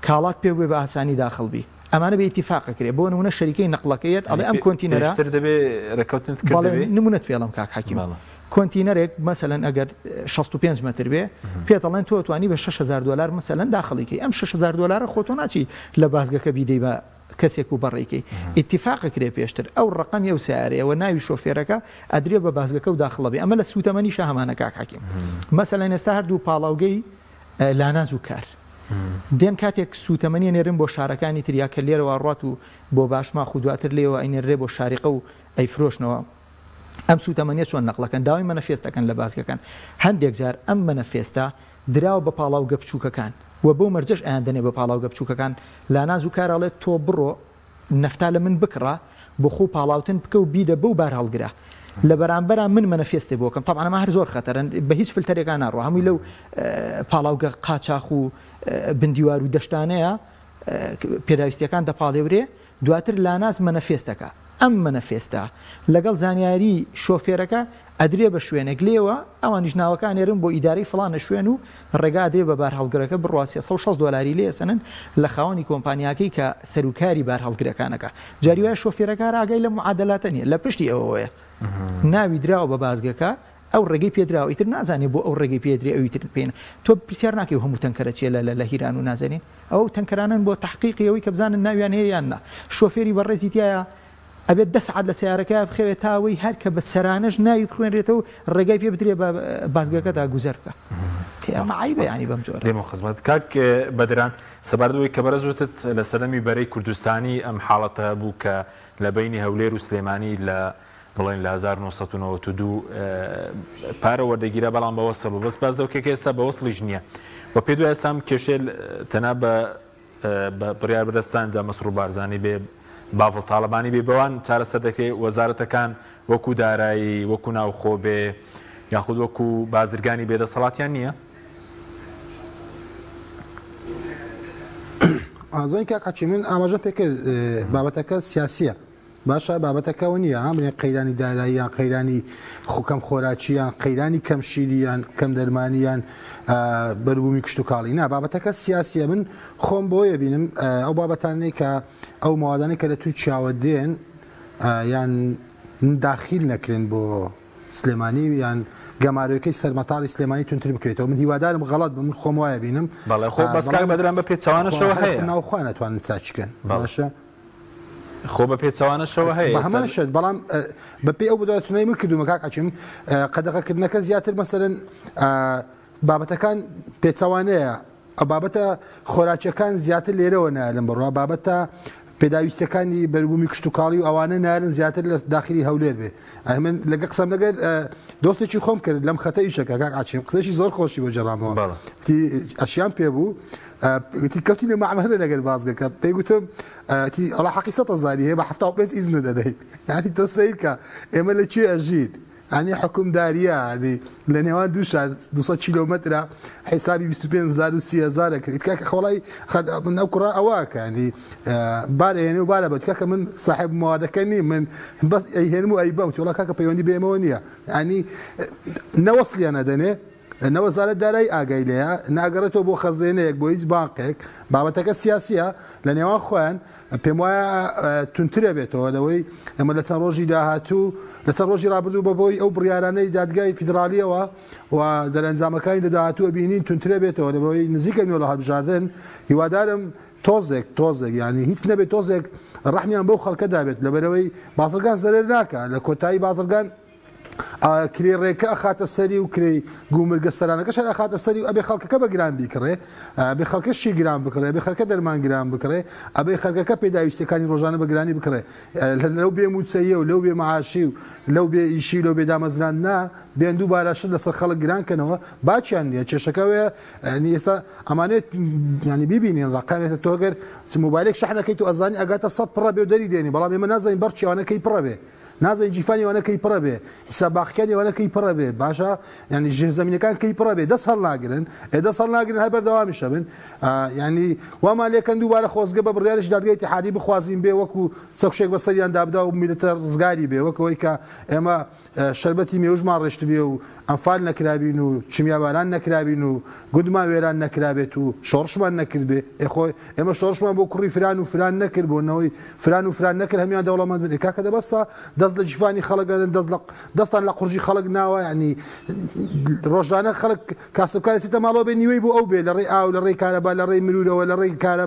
کاڵات پێ بوێ بە ئاسانی داخڵ بی ئەمانە بە ئیتیفاق ئەکرێ بۆ نمونە شەریکەی نەقڵەکە یەت ئەڵێ ئەم کۆنتینەرە پێشتر دەبێ رێکەوتنت بەڵێ کردبێ؟ نمونەت پێ ئەڵێم کاک حەکیم بەڵێ. کۆنتینەرێک مەسەلەن ئەگەر 65 مەتر بێ پێت ئەڵێن تۆ ئەتوانی بە 6000 دۆلار مەسەلەن داخڵی کەی ئەم 6000 دۆلارە خۆ تۆ ناچی لە بازگەکە بیدەی بە کەسێک و بەڕێی کەی ئیتیفاق ئەکرێ پێشتر ئەو ڕەقەمی ئەو سەیارەیە و ناوی شۆفێرەکە ئەدرێ بە بازگەکە و داخڵە بێ ئەمە لە سووتەمەنیشا هەمانە کاک حەکیم مەسەلەن ئێستا هەردوو پاڵاوگەی لاناز و کار دێن کاتێک سووتەمەنی ئەنێرن بۆ شارەکانی تر یا کە لێرەوە ئەڕوات و بۆ باشماخ و دواتر لێیەوە ئەینێررێ بۆ شاریقە و ئەیفرۆشنەوە ئەم سووتەمەنیە چۆن نەقڵەکەن داوای مەنەفێست ئەکەن لە بازگەکان هەندێک جار ئەم مەنەفێستە دراوە بە پاڵاوگە بچووکەکان و بەو مەرجەش ئەیاندەنێ بە پاڵاوگە بچووکەکان لاناز و کار ئەڵێت تۆ بڕۆ نەفتا لە من بکڕە بۆ خۆو پاڵاوتن بکە و بیدە بەو بارهەڵگرە لە بەرامبەرا من مەنەفێستێ بۆ کەم تەبعەن ئەمە هەر زۆر خەتەرە بە هیچ فلتەرێکا ناڕوا هەمووی لەو پاڵاوگە قاچاخ و بن دیوار و دەشتانەیە پێداویستیەکان دەپاڵێورێ دواتر لاناز مەنەفێستەکە ئەم مەنەفێستە لەگەڵ زانیاری شۆفێرەکە ئەدرێ بە شوێنێک لێوە ئەوانیش ناوەکە ئەنێرن بۆ ئیدارەی فڵانە شوێن و ڕێگا ئەدرێ بە بارهەڵگرەکە بڕوا 360 دۆلاری لێ ئەسەنن لە خاوەنی کۆمپانیاکەی کە سەروکاری بارهەڵگرەکانەکە جاری وایە شۆفێرەکە هەر ئاگای لەم معادەلاتە نیە لە پشتی ئەوەوەیە ناوی دراوە بە بازگەکە ئەو ڕێگەی پێدراوە ئیتر نازانێ بۆ ئەو ڕێگەی پێدرێ ئەوی تر پێ تۆ پرسیار ناکەی و هەموو تەنکەرە چیە لە لە هیران و نازەنین ئەو تەنکەرانەن بۆ تەحقیقی ئەوەی کە بزانن ناویان هەیە یان نا شۆفێری بەڕێزی تیایە ئەبێت دە سەعات لە سەیارەکەیا بخەوێت تا ئەوەی هەر کە بە سەرانەش ناوی بخوێنرێتەوە و ڕێگای پێ بدرێ بە بازگەکەدا گوزەر بکا. ئێ ئەمە عەیبە یانی بەم جۆرە. دێمەوە خزمەتت کاک بەدران، سەبارەت بەوەی کە بەڕێز وتت لە سەردەمی بەرەی کوردستانی ئەم حاڵەتە هەبوو کە لە بەینی هەولێر و سلێمانی لە بڵێن لە 1992 پارە وەردەگیرا بەڵام بە وەسڵ بوو بەس باس لەو کە ئێستا بە وەسڵیش نییە و پێت وایە ئێستا ئەم کێشەیە تەنها بە بە بڕیار بەدەستان جا مەسرور بارزانی بێ باڤڵ تاڵەبانی بێ بەوان چارەسەر دەکرێ وەزارەتەکان وەکو دارایی وەکو ناوخۆ بێ یاخود وەکو بازرگانی بێ دەسەڵاتیان نییە؟ ئازای کاک حەکیم من ئاماژەم پێکرد بابەتەکە سیاسیە باشە بابەتەکە ئەوە نییە ها بڵێن قەیرانی دارایی یان قەیرانی کەم خۆراکی یان قەیرانی کەم شیری یان کەم دەرمانی یان بەروبوومی کشتتوکاڵی نا بابەتەکە سیاسیە من خۆم بۆیە بینم ئەو بابەتانەی کە ئەو مەوادانەی کە لە تورکیاوە دێن یان داخیل نەکرێن بۆ سلێمانی یان گەمارۆیەکەی سەر مەتاڕی سلێمانی توندتر بکرێتەوە من هیوادارم غەڵەت بم من خۆم وایە بینم بەڵێ خۆ بەس کاک بەدران بە پێچەوانەشەوە هەیە ناو خۆیان ئەتوانن چاکی کەن باشە خۆ بە پێچەوانەشەوە هەیە بە هەمان شت بەڵام بە پێی ئەو بەدواداچوونەی من کردوومە کاک حەکیم قەدەغەکردنەکە زیاتر مەسەلەن بابەتەکان پێچەوانەیە بابەتە خۆراکیەکان زیاتر لێرەوە نایەلن بڕوا بابەتە پێداویستەکانی بەربوومی کشتتوکاڵی و ئەوانە نارن زیاتر لە داخلی هەولێر بێ من لەگە قسەم لەگەر دۆستێکی خۆم کرد لەم خەتە ئیشەکە کاک عچیم قسەشی زۆر خۆشی بۆ جێڕامەوە ئەشیان پێ بوو گوتی کەوتینە مەعمەلە لەگەر بازگەکە پێی گوتم تی ئەڵا حەقی سە هەزاری هەیە بە 75 ئیزنە دەدەی یعنی تۆ سەیرکە ئێمە لە کوێ ئەژین یانی حوکمداریە یانی لە نێوان دوو شار 200 کیلۆمەترە حیسابی 25 هەزار و 30 هەزار ئەکرێت کاکە خۆڵای من ئەو کوڕە ئەوە کە ینی بار ئەهێنێ و بارە بەت کاکە من ساحێب موادەکە نیم من بەس ئەیهێنم و ئەیبەم وتی وەڵا کاکە پەیوەندی بە ئێمەوە نییە ینی نەوەسڵیان ئەدەنێ نە وەزارەت دارایی ئاگای لێیە، نە ئەگەڕێتەوە بۆ خەزێنەیەک، بۆ هیچ بانقێک، بابەتەکە سیاسییە لە نێوان خۆیان، پێموایە توندتر ئەبێتەوە لەوەی ئێمە لە چەند ڕۆژی داهاتوو، لە چەند ڕۆژی ڕابردوو بە هۆی ئەو بڕیارانەی دادگای فیدراڵییەوە و دەرئەنجامەکانی لە داهاتوو ئەبینین توندتر ئەبێتەوە لەوەی نزیکە بینەوە لە هەڵبژاردن، هیوادارم تۆزێک تۆزێک یانی هیچ نەبێت تۆزێک ڕەحمیان بەو خەڵکە دابێت لەبەرئەوەی بازرگان زەرەر ناکا لە کۆتایی بازرگان کرێی ڕێکە ئەخاتە سەری و کرێی گومرگە سەرانەکەش هەر ئەخاتە سەری و ئەبێ خەڵکەکە بە گران بیکڕێ، ئەبێ خەڵکە شیر گران بکڕێ، ئەبێ خەرکە دەرمان گران بکڕێ، ئەبێ خەرکەکە پێداویستیەکانی ڕۆژانە بە گرانی بکڕێ. لەو بێ مووچەییە و لەو بێ معاشی و لەو بێ ئیشی و لەو بێ دامەزراندنە بێن دووبارە شت لەسەر خەڵک گران کەنەوە، باکیان نییە. کێشەکە ئەوەیە یانی ئێستا ئەمانەوێت یانی بیبینین ڕەقەمێتە تۆ گەر مۆبایلێک شەحن ئەکەیت و ئەزانی ئەگاتە سەد پڕە بێ و دەری دێنی، بەڵام ئێمە نازانین بەڕکی ئەوانە کەی پڕە بێ. نازانین جیفانی ئەوانە کەی پڕە بێ حیساب باقیکانی ئەوانە کەی پڕە بێ باشە یعنی ژێرزەمینەکان کەی پڕە بێ دەست هەڵناگرن ئێ دەست هەڵناگرن هەر بەردەوامیش ئەبن یعنی وامان لێکەن دووبارە خۆزگە بە بڕیارێکی دادگای ئیتیحادی بخوازین بێ وەکو چەکوشێک بەسەریان دابدا و میللەتە ڕزگاری بێ وەک ئەوەی کە ئێمە شەربەتی مێوژمان ڕێشتبێ و ئەنفال نەکرابین و کیمیاباران نەکرابین و گوندمان وێران نەکرابێت و شۆڕشمان نەکردبێ. ئێ خۆ ئێمە شۆڕشمان بۆ کوڕی فران و فران نەکرد، بۆ نەوەی فران و فران نەکرد هەموویان دەوڵەمەند بن. ئێ کاکە دە بەسە دەست لە جیفانی خەڵک ئەنێن، دەست لە دەستان لە قوڕگی خەڵک ناوە، یانی ڕۆژانە خەڵک کاسبکار ئەچێتە ماڵەوە بێ نیوەی بۆ ئەو بێ لە ڕێی ئاو، لە ڕێی کارەبا، لە ڕێی مرورەوە، لە ڕێی کارە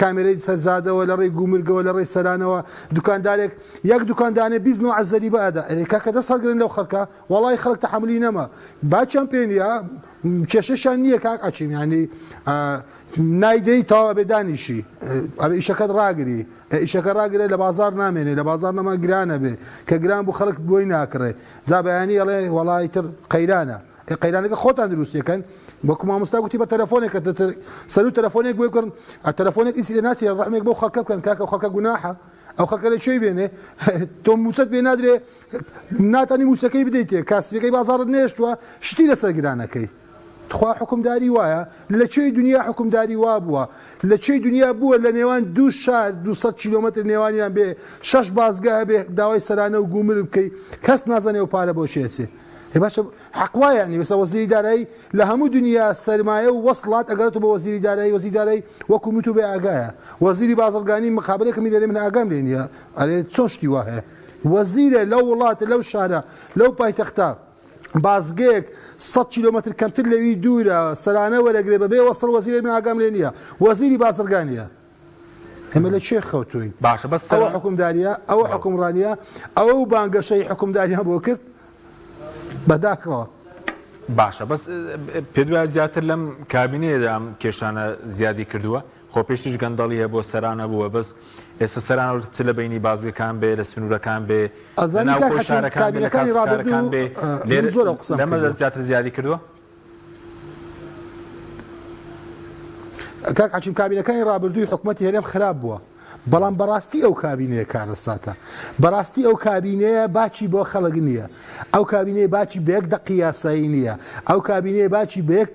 کامێرەی سەرجادەوە، لە ڕێی گومرگەوە، لە ڕێی سەرانەوە، دوکاندارێک یەک دوکان دانێ 20 نوع زەریبە ئەدا. ئەرێ کاکە دەست هەڵگرن لەو خەڵکە. وەڵای خەڵک تەحەمولی نەما باکیان پێ نییە کێشەشیان نییە کاک ئەچین ینی نایدەی تەواو ئەبێ دانیشی ئەبێ ئیشەکەت ڕاگری ئیشەکە ڕاگرێ لە بازار نامێنێ لە بازار نەما گرانە بێ کە گران بوو خەڵک بۆی ناکڕێ جا بەیانی ئەڵێ وەڵای تر قەیرانە قەیرانەکە خۆتان دروستیەکەن وەکو مامۆستا گوتی بە تەلەفۆنێک سەرو تەلەفۆنێک بۆی بکڕن تەلەفۆنێک ئیسی ناچێ ڕەحمێک بۆ خەڵکە بکەن کاکە خەڵکە گوناحە ئەو خەڵکە لە کوێی بێنێ تۆ موچەت پێ نادرێ ناتانی موچەکەی بدەیتێ کاسبەکەی بازاڕت نێشتووە شتی لەسەر گرانەکەی تخوا حکومداری وایە لە کوێی دنیا حکومداری وا بووە لە کوێی دنیا بووە لە نێوان دوو شار 200 کیلۆمەتر نێوانیان بێ شەش بازگە هەبێ داوای سەرانە و گومرگ بکەی کەس نازانێ ئەو پارە بۆ چێ چێ ئێ باشە حەق وایە یعنی وێستا وەزیری دارایی لە هەموو دنیا سەرمایە و وەسڵات ئەگەرێتەوە بۆ وەزیری دارایی وەزیری دارایی وەکو من و تۆ بێ ئاگایە وەزیری بازرگانی مقابلێکم لێرە من ئاگام لێ نییە ئەرێ چۆن شتی وا هەیە وەزیرە لەو وڵاتە لەو شارە لەو پایتەختە بازگەیەک 100 کیلۆمەتر کەمتر لەوی دوورە سەرانە وەرەگرێ بەبێ وەسڵ وەزیرە من ئاگام لێ نییە وەزیری بازرگانیە ئێمە لە کوێ خەوتوین؟ باشە بەس ئەوە حوکمداریە؟ ئەوە حوکمڕانیە؟ ئەوە و بانگەشەی حوکمداریان بۆ کرد؟ بەداخەوە. باشە بەس پێت وایە زیاتر لەم کابینەیەدا ئەم کێشانە زیادی کردووە؟ خۆ پێشتریش گەندەڵی هەبووە سەران هەبووە بەس ئێستا سەران چ لە بەینی بازگەکان بێ لە سنوورەکان بێ لە ئەزانی کاک ناوخۆی حەکیم شارەکان بێ لە کابینەکانی کاسبکارەکان ڕابردوو بێ من لێرە زۆر ئەو قسەم لەمەدا کردووە. زیاتر زیادی کردووە؟ کاک حەکیم کابینەکانی ڕابردووی حکومەتی هەرێم خراپ بووە بەڵام بەڕاستی ئەو کابینەیە کارەساتە بەڕاستی ئەو کابینەیە باکی بۆ خەڵک نییە ئەو کابینەیە باکی بە یەک دەقی یاسایی نییە ئەو کابینەیە باکی بە یەک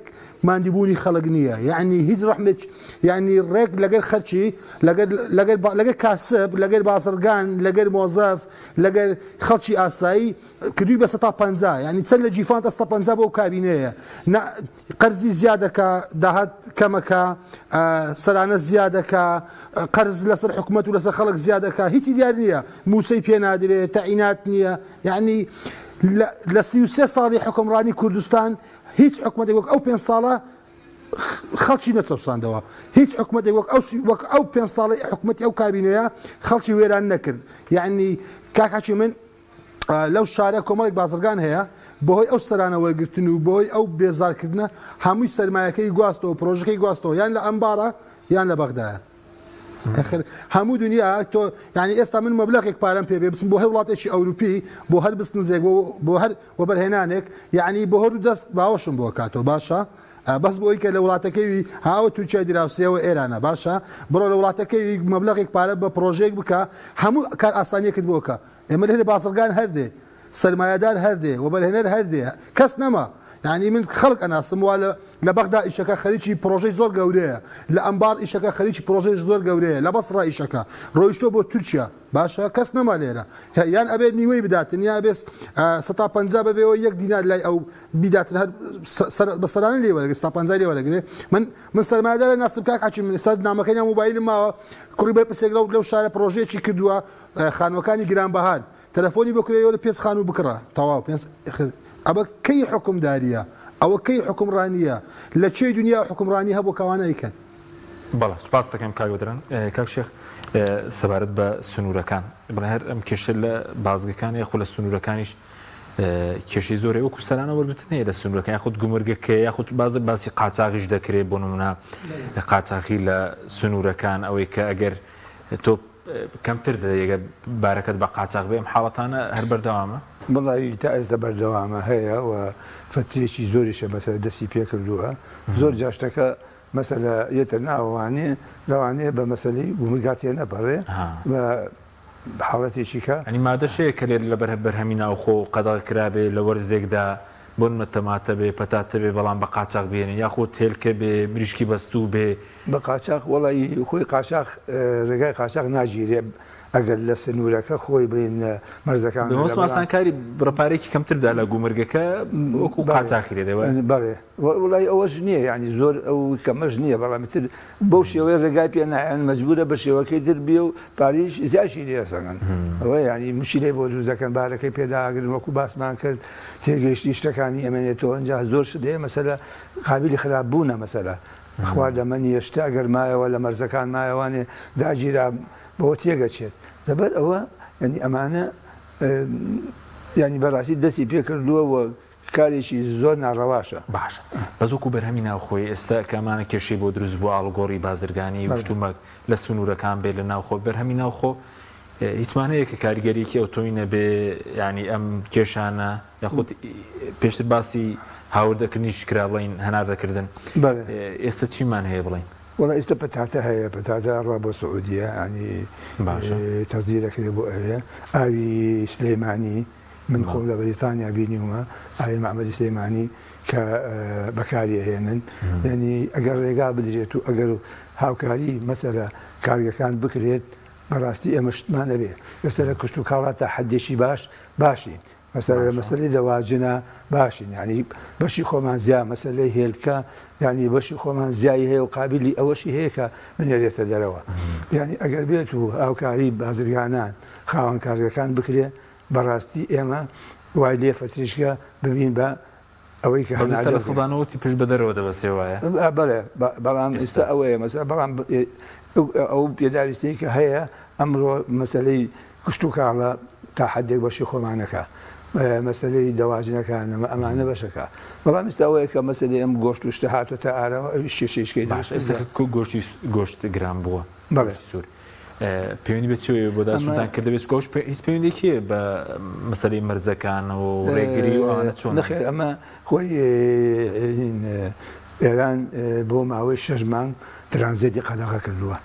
ماندیبوونی خەڵک نییە یعنی هیچ ڕەحمێک یعنی ڕێک لەگەر خەرچی لەگەر لەگەر لەگەر کاسب لەگەر بازرگان لەگەر مۆزەف لەگەر خەڵکی ئاسایی کردووی بە سەتا 50 یعنی چەند لە جیفان تا 50 بۆ کابینەیە قەرزی زیادەکە داهات کەمەکە سەرانە زیادەکە قەرز لەسەر حکومەت و لەسەر خەڵک زیادەکە هیچی دیار نییە موچەی پێ نادرێ تەعینات نییە یعنی لە 33 ساڵی حکومڕانی کوردستان هیچ حکومەتێک وەک ئەو پێ ساڵە خەڵکی نەچەوساندەوە هیچ حکومەتێک وەک ئەو وەک ئەو پێ ساڵی حکومەتی ئەو کابینەیە خەڵکی وێران نەکرد یعنی کاکاچی من لەو شارە کۆمەڵێک بازرگان هەیە بەهۆی ئەو سەرانە وەرگرتن و بەهۆی ئەو بێزارکردنە هەمووی سەرمایەکەی گواستەوە پرۆژەکەی گواستەوە یان لە ئەمبارە یان لە بەغدایە ئەخر هەموو دنیا تۆ یعنی ئێستا من مەبلەغێک پارەم پێ بێ بچم بۆ هەر وڵاتێکی ئەوروپی بۆ هەر بستنزێک بۆ بۆ هەر وەبەرهێنانێک یعنی بۆ هەر دەست باوەشم بۆ کاتەوە باشە بەس بۆی کە لە وڵاتەکەوی هاوە تورکیای دراوسێەوە ئێرانە باشە بڕۆ لە وڵاتەکەوی مەبلەغێک پارە بە پرۆژێک بکە هەموو کار ئاسانیەکت بۆکە ئێمە لێرە بازرگان هەردێ سەرمایەدار هەردێ وەبەرهێنەر هەردێ کەس نەما یعنی من خەڵک ئەناسم وا لە بەغدا ئیشەکە خەریکی پرۆژەی زۆر گەورەیە لە ئەمبار ئیشەکە خەریکی پرۆژەی زۆر گەورەیە لە بەسڕا ئیشەکە ڕۆیشتۆ بۆ تورکیا باشە کەس نەما لێرە یان ئەبێت نیوەی بداتن یا ئەبێت سەتا پەنجا بەبێەوە یەک دینار لای ئەو بیداتن هەر بە سەرانە لێ وەرەگرێ سەتا پەنجای لێ وەرەگرێ من من سەرمایەدارە ناسم کاک حەکیم من ئێستا نامەکەی ناو مۆبایلم ماوە کوڕی بەرپرسێک لەو لەو شارە پرۆژەیەکی کردووە خانووەکانی گرانبەهان تەلەفۆنی بۆ کرێ وەرە پێنج خانوو بکڕە تەواو پێنج ئەمە کەی حوکمدارییە ئەوە کەی حوکمڕانییە لە کوێی دنیا حوکمڕانی هەبوو کە ئەوانە ئەیکەن. بەڵێ سوپاست دەکەم کاک بەدران. کاک شێخ سەبارەت بە سنوورەکان بڵێ هەر ئەم کێشە لە بازگەکان یاخود لە سنوورەکانیش کێشەی زۆرە وەکو سەرانە وەرگرتن هەیە لە سنوورەکان یاخود گومرگەکە یاخود باز باسی قاچاغیش دەکرێت بۆ نمونە قاچاخی لە سنوورەکان ئەوەی کە ئەگەر تۆ کەمتر دەدەی ئەگەر بارەکەت بە قاچاخ بێ ئەم حاڵەتانە هەر بەردەوامە؟ وەڵایی تا ئێستا بەردەوامە هەیە و فەترێکی زۆریشە مەسەلە دەستی پێکردووە زۆر جار شتەکە مەسەلە یەتە ناوەوانێ لەوانەیە بە مەسەلەی گومرگا تێنەپەڕێ بە حاڵەتێکی کە. یانی مادەش هەیە کە لێرە لە بەرهەمی ناوخۆ قەدەغە کرابێ لە وەرزێکدا بۆ نمونە تەماتە بێ پەتاتە بێ بەڵام بە قاچاخ بهێنێ یاخود هێلکە بێ مریشکی بەستوو بێ. بە قاچاخ وەڵایی خۆی قاچاخ ڕێگای قاچاخ ناگیرێ ئەگەر لە سنوورەکە خۆی بڵێین مەرزەکان بە مەبەستم ئاسانکاری بڕە پارەیەکی کەمتر بدا لە گومرگەکە وەکوو قاچاخی لێ دێ وایە؟ بەڵێ وەڵایی ئەوەش نییە یانی زۆر ئەو کەمەش نییە بەڵام ئیتر بەو شێوەیە ڕێگای پێ نایەن مەجبورە بە شێوەکەی تر بێ و پارەیش زیاشی لێ ئەسەنن ئەوە یانی مشیلەی بۆ دروست دەکەن بارەکەی پێداگرن وەکو باسمان کرد تێگەیشتنی شتەکانی ئەمێنێتەوە ئینجا زۆر شت هەیە مەسەلە قابیلی خراپ بوونە مەسەلە خواردەمەنیە شتە ئەگەر مایەوە لە مەرزەکان مایەوانێ داگیرا بەوە تێگەچێت لەبەر ئەوە یانی ئەمانە یانی بەڕاستی دەستی پێکردووە و کارێکی زۆر ناڕەواشە. باشە بەس وەکو بەرهەمی ناوخۆیی ئێستا کە ئەمانە کێشەی بۆ دروست بووە ئاڵوگۆڕی بازرگانی و شتومەک لە سنوورەکان بێ لە ناوخۆ بەرهەمی ناوخۆ هیچمان هەیە کە کاریگەریەکی ئەوتۆی نەبێ یانی ئەم کێشانە یاخود پێشتر باسی هاوردەکردنیش کرا بڵین هەناردەکردن ئێستا چیمان هەیە بڵین؟ وەڵا ئیستا پەتاتە هەیە پەتاتە ئەڕوا بۆ سعودیە ینی باشە تەزیرەکرێ بۆ ئەوێ ئاوی سلەیمانی من خۆم لە بەریتانیا بینیومە ئاوی مەعبەری سلەیمانی کە بەکاری ئەهێنن یعنی ئەگەر ڕێگا بدرێت و ئەگەر هاوکاری مەسەلە کارگەکان بکرێت بەڕاستی ئێمە شتمان ئەبێ ئێستا لە کشتوکاڵا تا حەدێکی باش باشین مەسەلە باشە. مەسەلەی دەواجنە باشین یعنی بەشی خۆمان زیا مەسەلەی هێلکە یعنی بەشی خۆمان زیایی هەیە و قابلی ئەوەشی هەیە کە بنێرێتە دەرەوە یعنی ئەگەر بێت و هاوکاری بازرگانان خاوەن کارگەکان بکرێ بەڕاستی ئێمە وای لێ فەتریشکە ببین بە ئەوەی کە بەس ئێستا هەناردە لە بکەین. سەدا نەوەتی پشت بە دەرەوە دەبەستێ وایە؟ بەڵێ بەڵام ئێستا ئێستا. ئەوەیە مەسەلە بەڵام ئەو پێداویستیەی کە هەیە ئەمڕۆ مەسەلەی کشتوکاڵە تا حەدێک بەشی خۆمانەکە مەسەلەی دەواجنەکان ئەمانە بەشەکە بەڵام ئێستا ئەوەیە کە مەسەلەی ئەم گۆشت و شتە هاتۆتە ئاراوە ئەویش کێشەیشکەی باش دروست ئێستا کردووە. کە گۆشتی گۆشت گران بووە بەڵێ. گۆشتی سوور پەیوەندی بە چیەوە بۆ ئەمە داچوونتان کردبێت چونکە ئەوش هیچ پەیوەندیەکی هەیە بە مەسەلەی مەرزەکانەوە و ڕێگری و ئەوانە چۆنە؟ نەخێر ئەمە خۆی ئێران بۆ ماوەی شەش مانگ ترانزێتی قەدەغە کردووە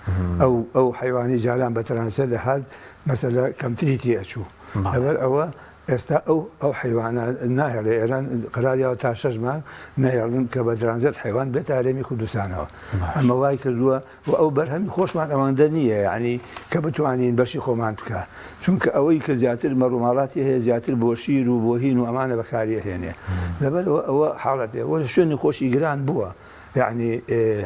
ئەو ئەو حەیوانی جاران بە ترانزێت دەهات مەسەلە کەمتری تێ ئەچوو لەبەر ئەوە. ئێستا ئەو ئەو حەیوانە ناهێڵێ ئێران قەراریاوە تا شەش مانگ نەهێڵن کە بە ترانزێت حەیوان بێتە هەرێمی کوردستانەوە ئەمە وای کردووە و ئەو بەرهەمی خۆشمان ئەوەندە نییە یعنی کە بتوانین بەشی خۆمان بکە چونکە ئەوەی کە زیاتر مەڕوماڵاتی هەیە زیاتر بۆ شیر و بۆ هین و ئەمانە بەکاری ئەهێنێ لەبەرئەوە ئەوە حاڵەتێ وە شوێنی خۆشی گران بووە یعنی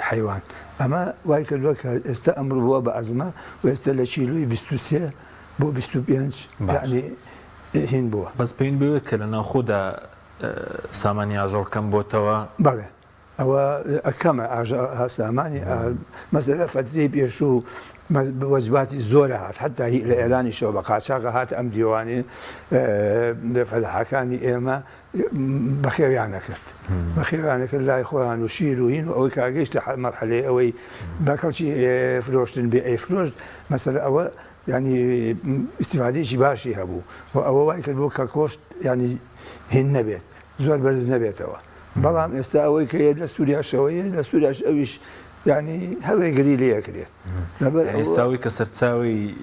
حەیوان ئەمە وای کردووە کە ئێستا ئەمڕۆ بووە بە ئەزمە و ئێستا لە کیلۆی 23 بۆ 25 یعنی هین بووە. بەس پێویند بەوەیە کە لە ناوخۆدا سامانی ئاژەڵ کەم بۆتەوە. بەڵێ ئەوە کەمە سامانی مەسەلە فەترەی پێشوو وەجباتی زۆر هات حتا هی لە ئێرانیشەوە بە قاچاغە هات ئەم دیوانی فەلاحەکانی ئێمە بەخێویان نەکرد بەخێویان نەکرد لای خۆیان و شیر و هین و ئەوەی کاگەیشتە مەرحەلەی ئەوەی بە کەڵکی فرۆشتن بێ ئەی فرۆشت مەسەلە ئەوە یانی ئیسیفادەیەکی باشی هەبوو و ئەوە وای کرد بۆ کە کۆشت ینی هین نەبێت زۆر بەرز نەبێتەوە بەڵام ئێستا ئەوەی کە لە سووریاشەوەیە لە سووریاش ئەویش ینی هەر ڕێگری لێ ئەکرێت لەبەر ئێستاوی کە سەرچاوی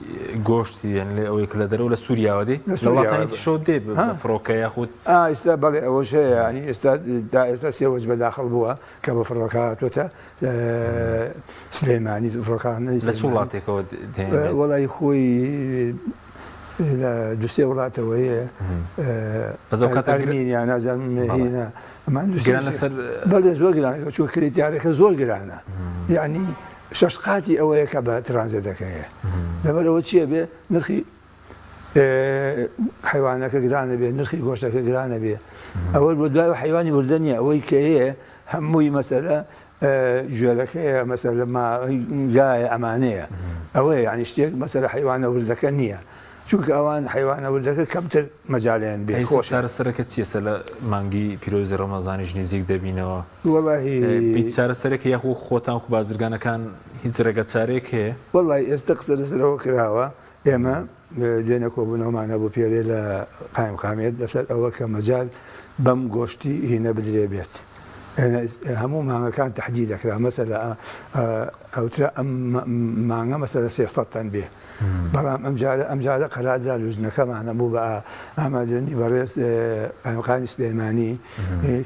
گۆشتی یان لێ ئەوەی کە لە دەرەوە لە سووریاوە دێ لە وڵاتانی تریشەوە دێ بە فڕۆکە یاخود ئێستا بەڵێ ئەوەش هەیە ینی ئێستا تا ئێستا سێ وەجبە داخڵ بووە کە بە فڕۆکە هاتۆتە سلێمانی فڕۆکانەی لە چ وڵاتێکەوە دێنێت؟ وەڵی خۆی لە دوسێ وڵاتەوە هەیە بەس ئەو کاتە ئەرمینیا نازانم هینە ئەمان دوسێ گران لەسەر بەڵێ زۆر گرانە چونکە کرێتیارەکە زۆر گرانە یعنی شەش قاتی ئەوەیە کە بە ترانزێتەکەیە لەبەرەوە چییە بێ نرخی حیوانەکە گرانە بێ نرخی گۆشتەکە گرانە بێ ئەوە بۆ دوای حیوانی وردە نییە ئەوەی کە هەیە هەمووی مەسەلە گوێرەکەیە مەسەلە گایە ئەمانەیە ئەوەیە یعنی شتێک مەسەلە حیوانە وردەکە نییە چونکە ئەوان حیوانە وردەکە کەمتر مەجالیان بێت خۆش چارەسەرەکە چییە سەر لە مانگی پیرۆزی ڕەمەزانیش نزیک دەبینەوە وەڵاهی هیچ چارەسەرێک یاخو خۆتان و بازرگانەکان هیچ ڕێگە چارەیەک هەیە؟ وەڵاهی ئێستا قسە لەسەرەوە کراوە ئێمە دوێنێ کۆبوونەوەمان هەبوو پێرێ لە قایمقامیەت لەسەر ئەوە کە مەجال بەم گۆشتی هینە بدرێ بێت هەموو مانگەکان تەحدید دەکرا مەسەلە ئەوترا ئەم مانگە مەسەلە 300 تەن بێ بەڵام ئەم جارە ئەم جارە قەراردا لوجنەکەمانە بوو بە ئامادەنی بەڕێز قایمقامی سلێمانی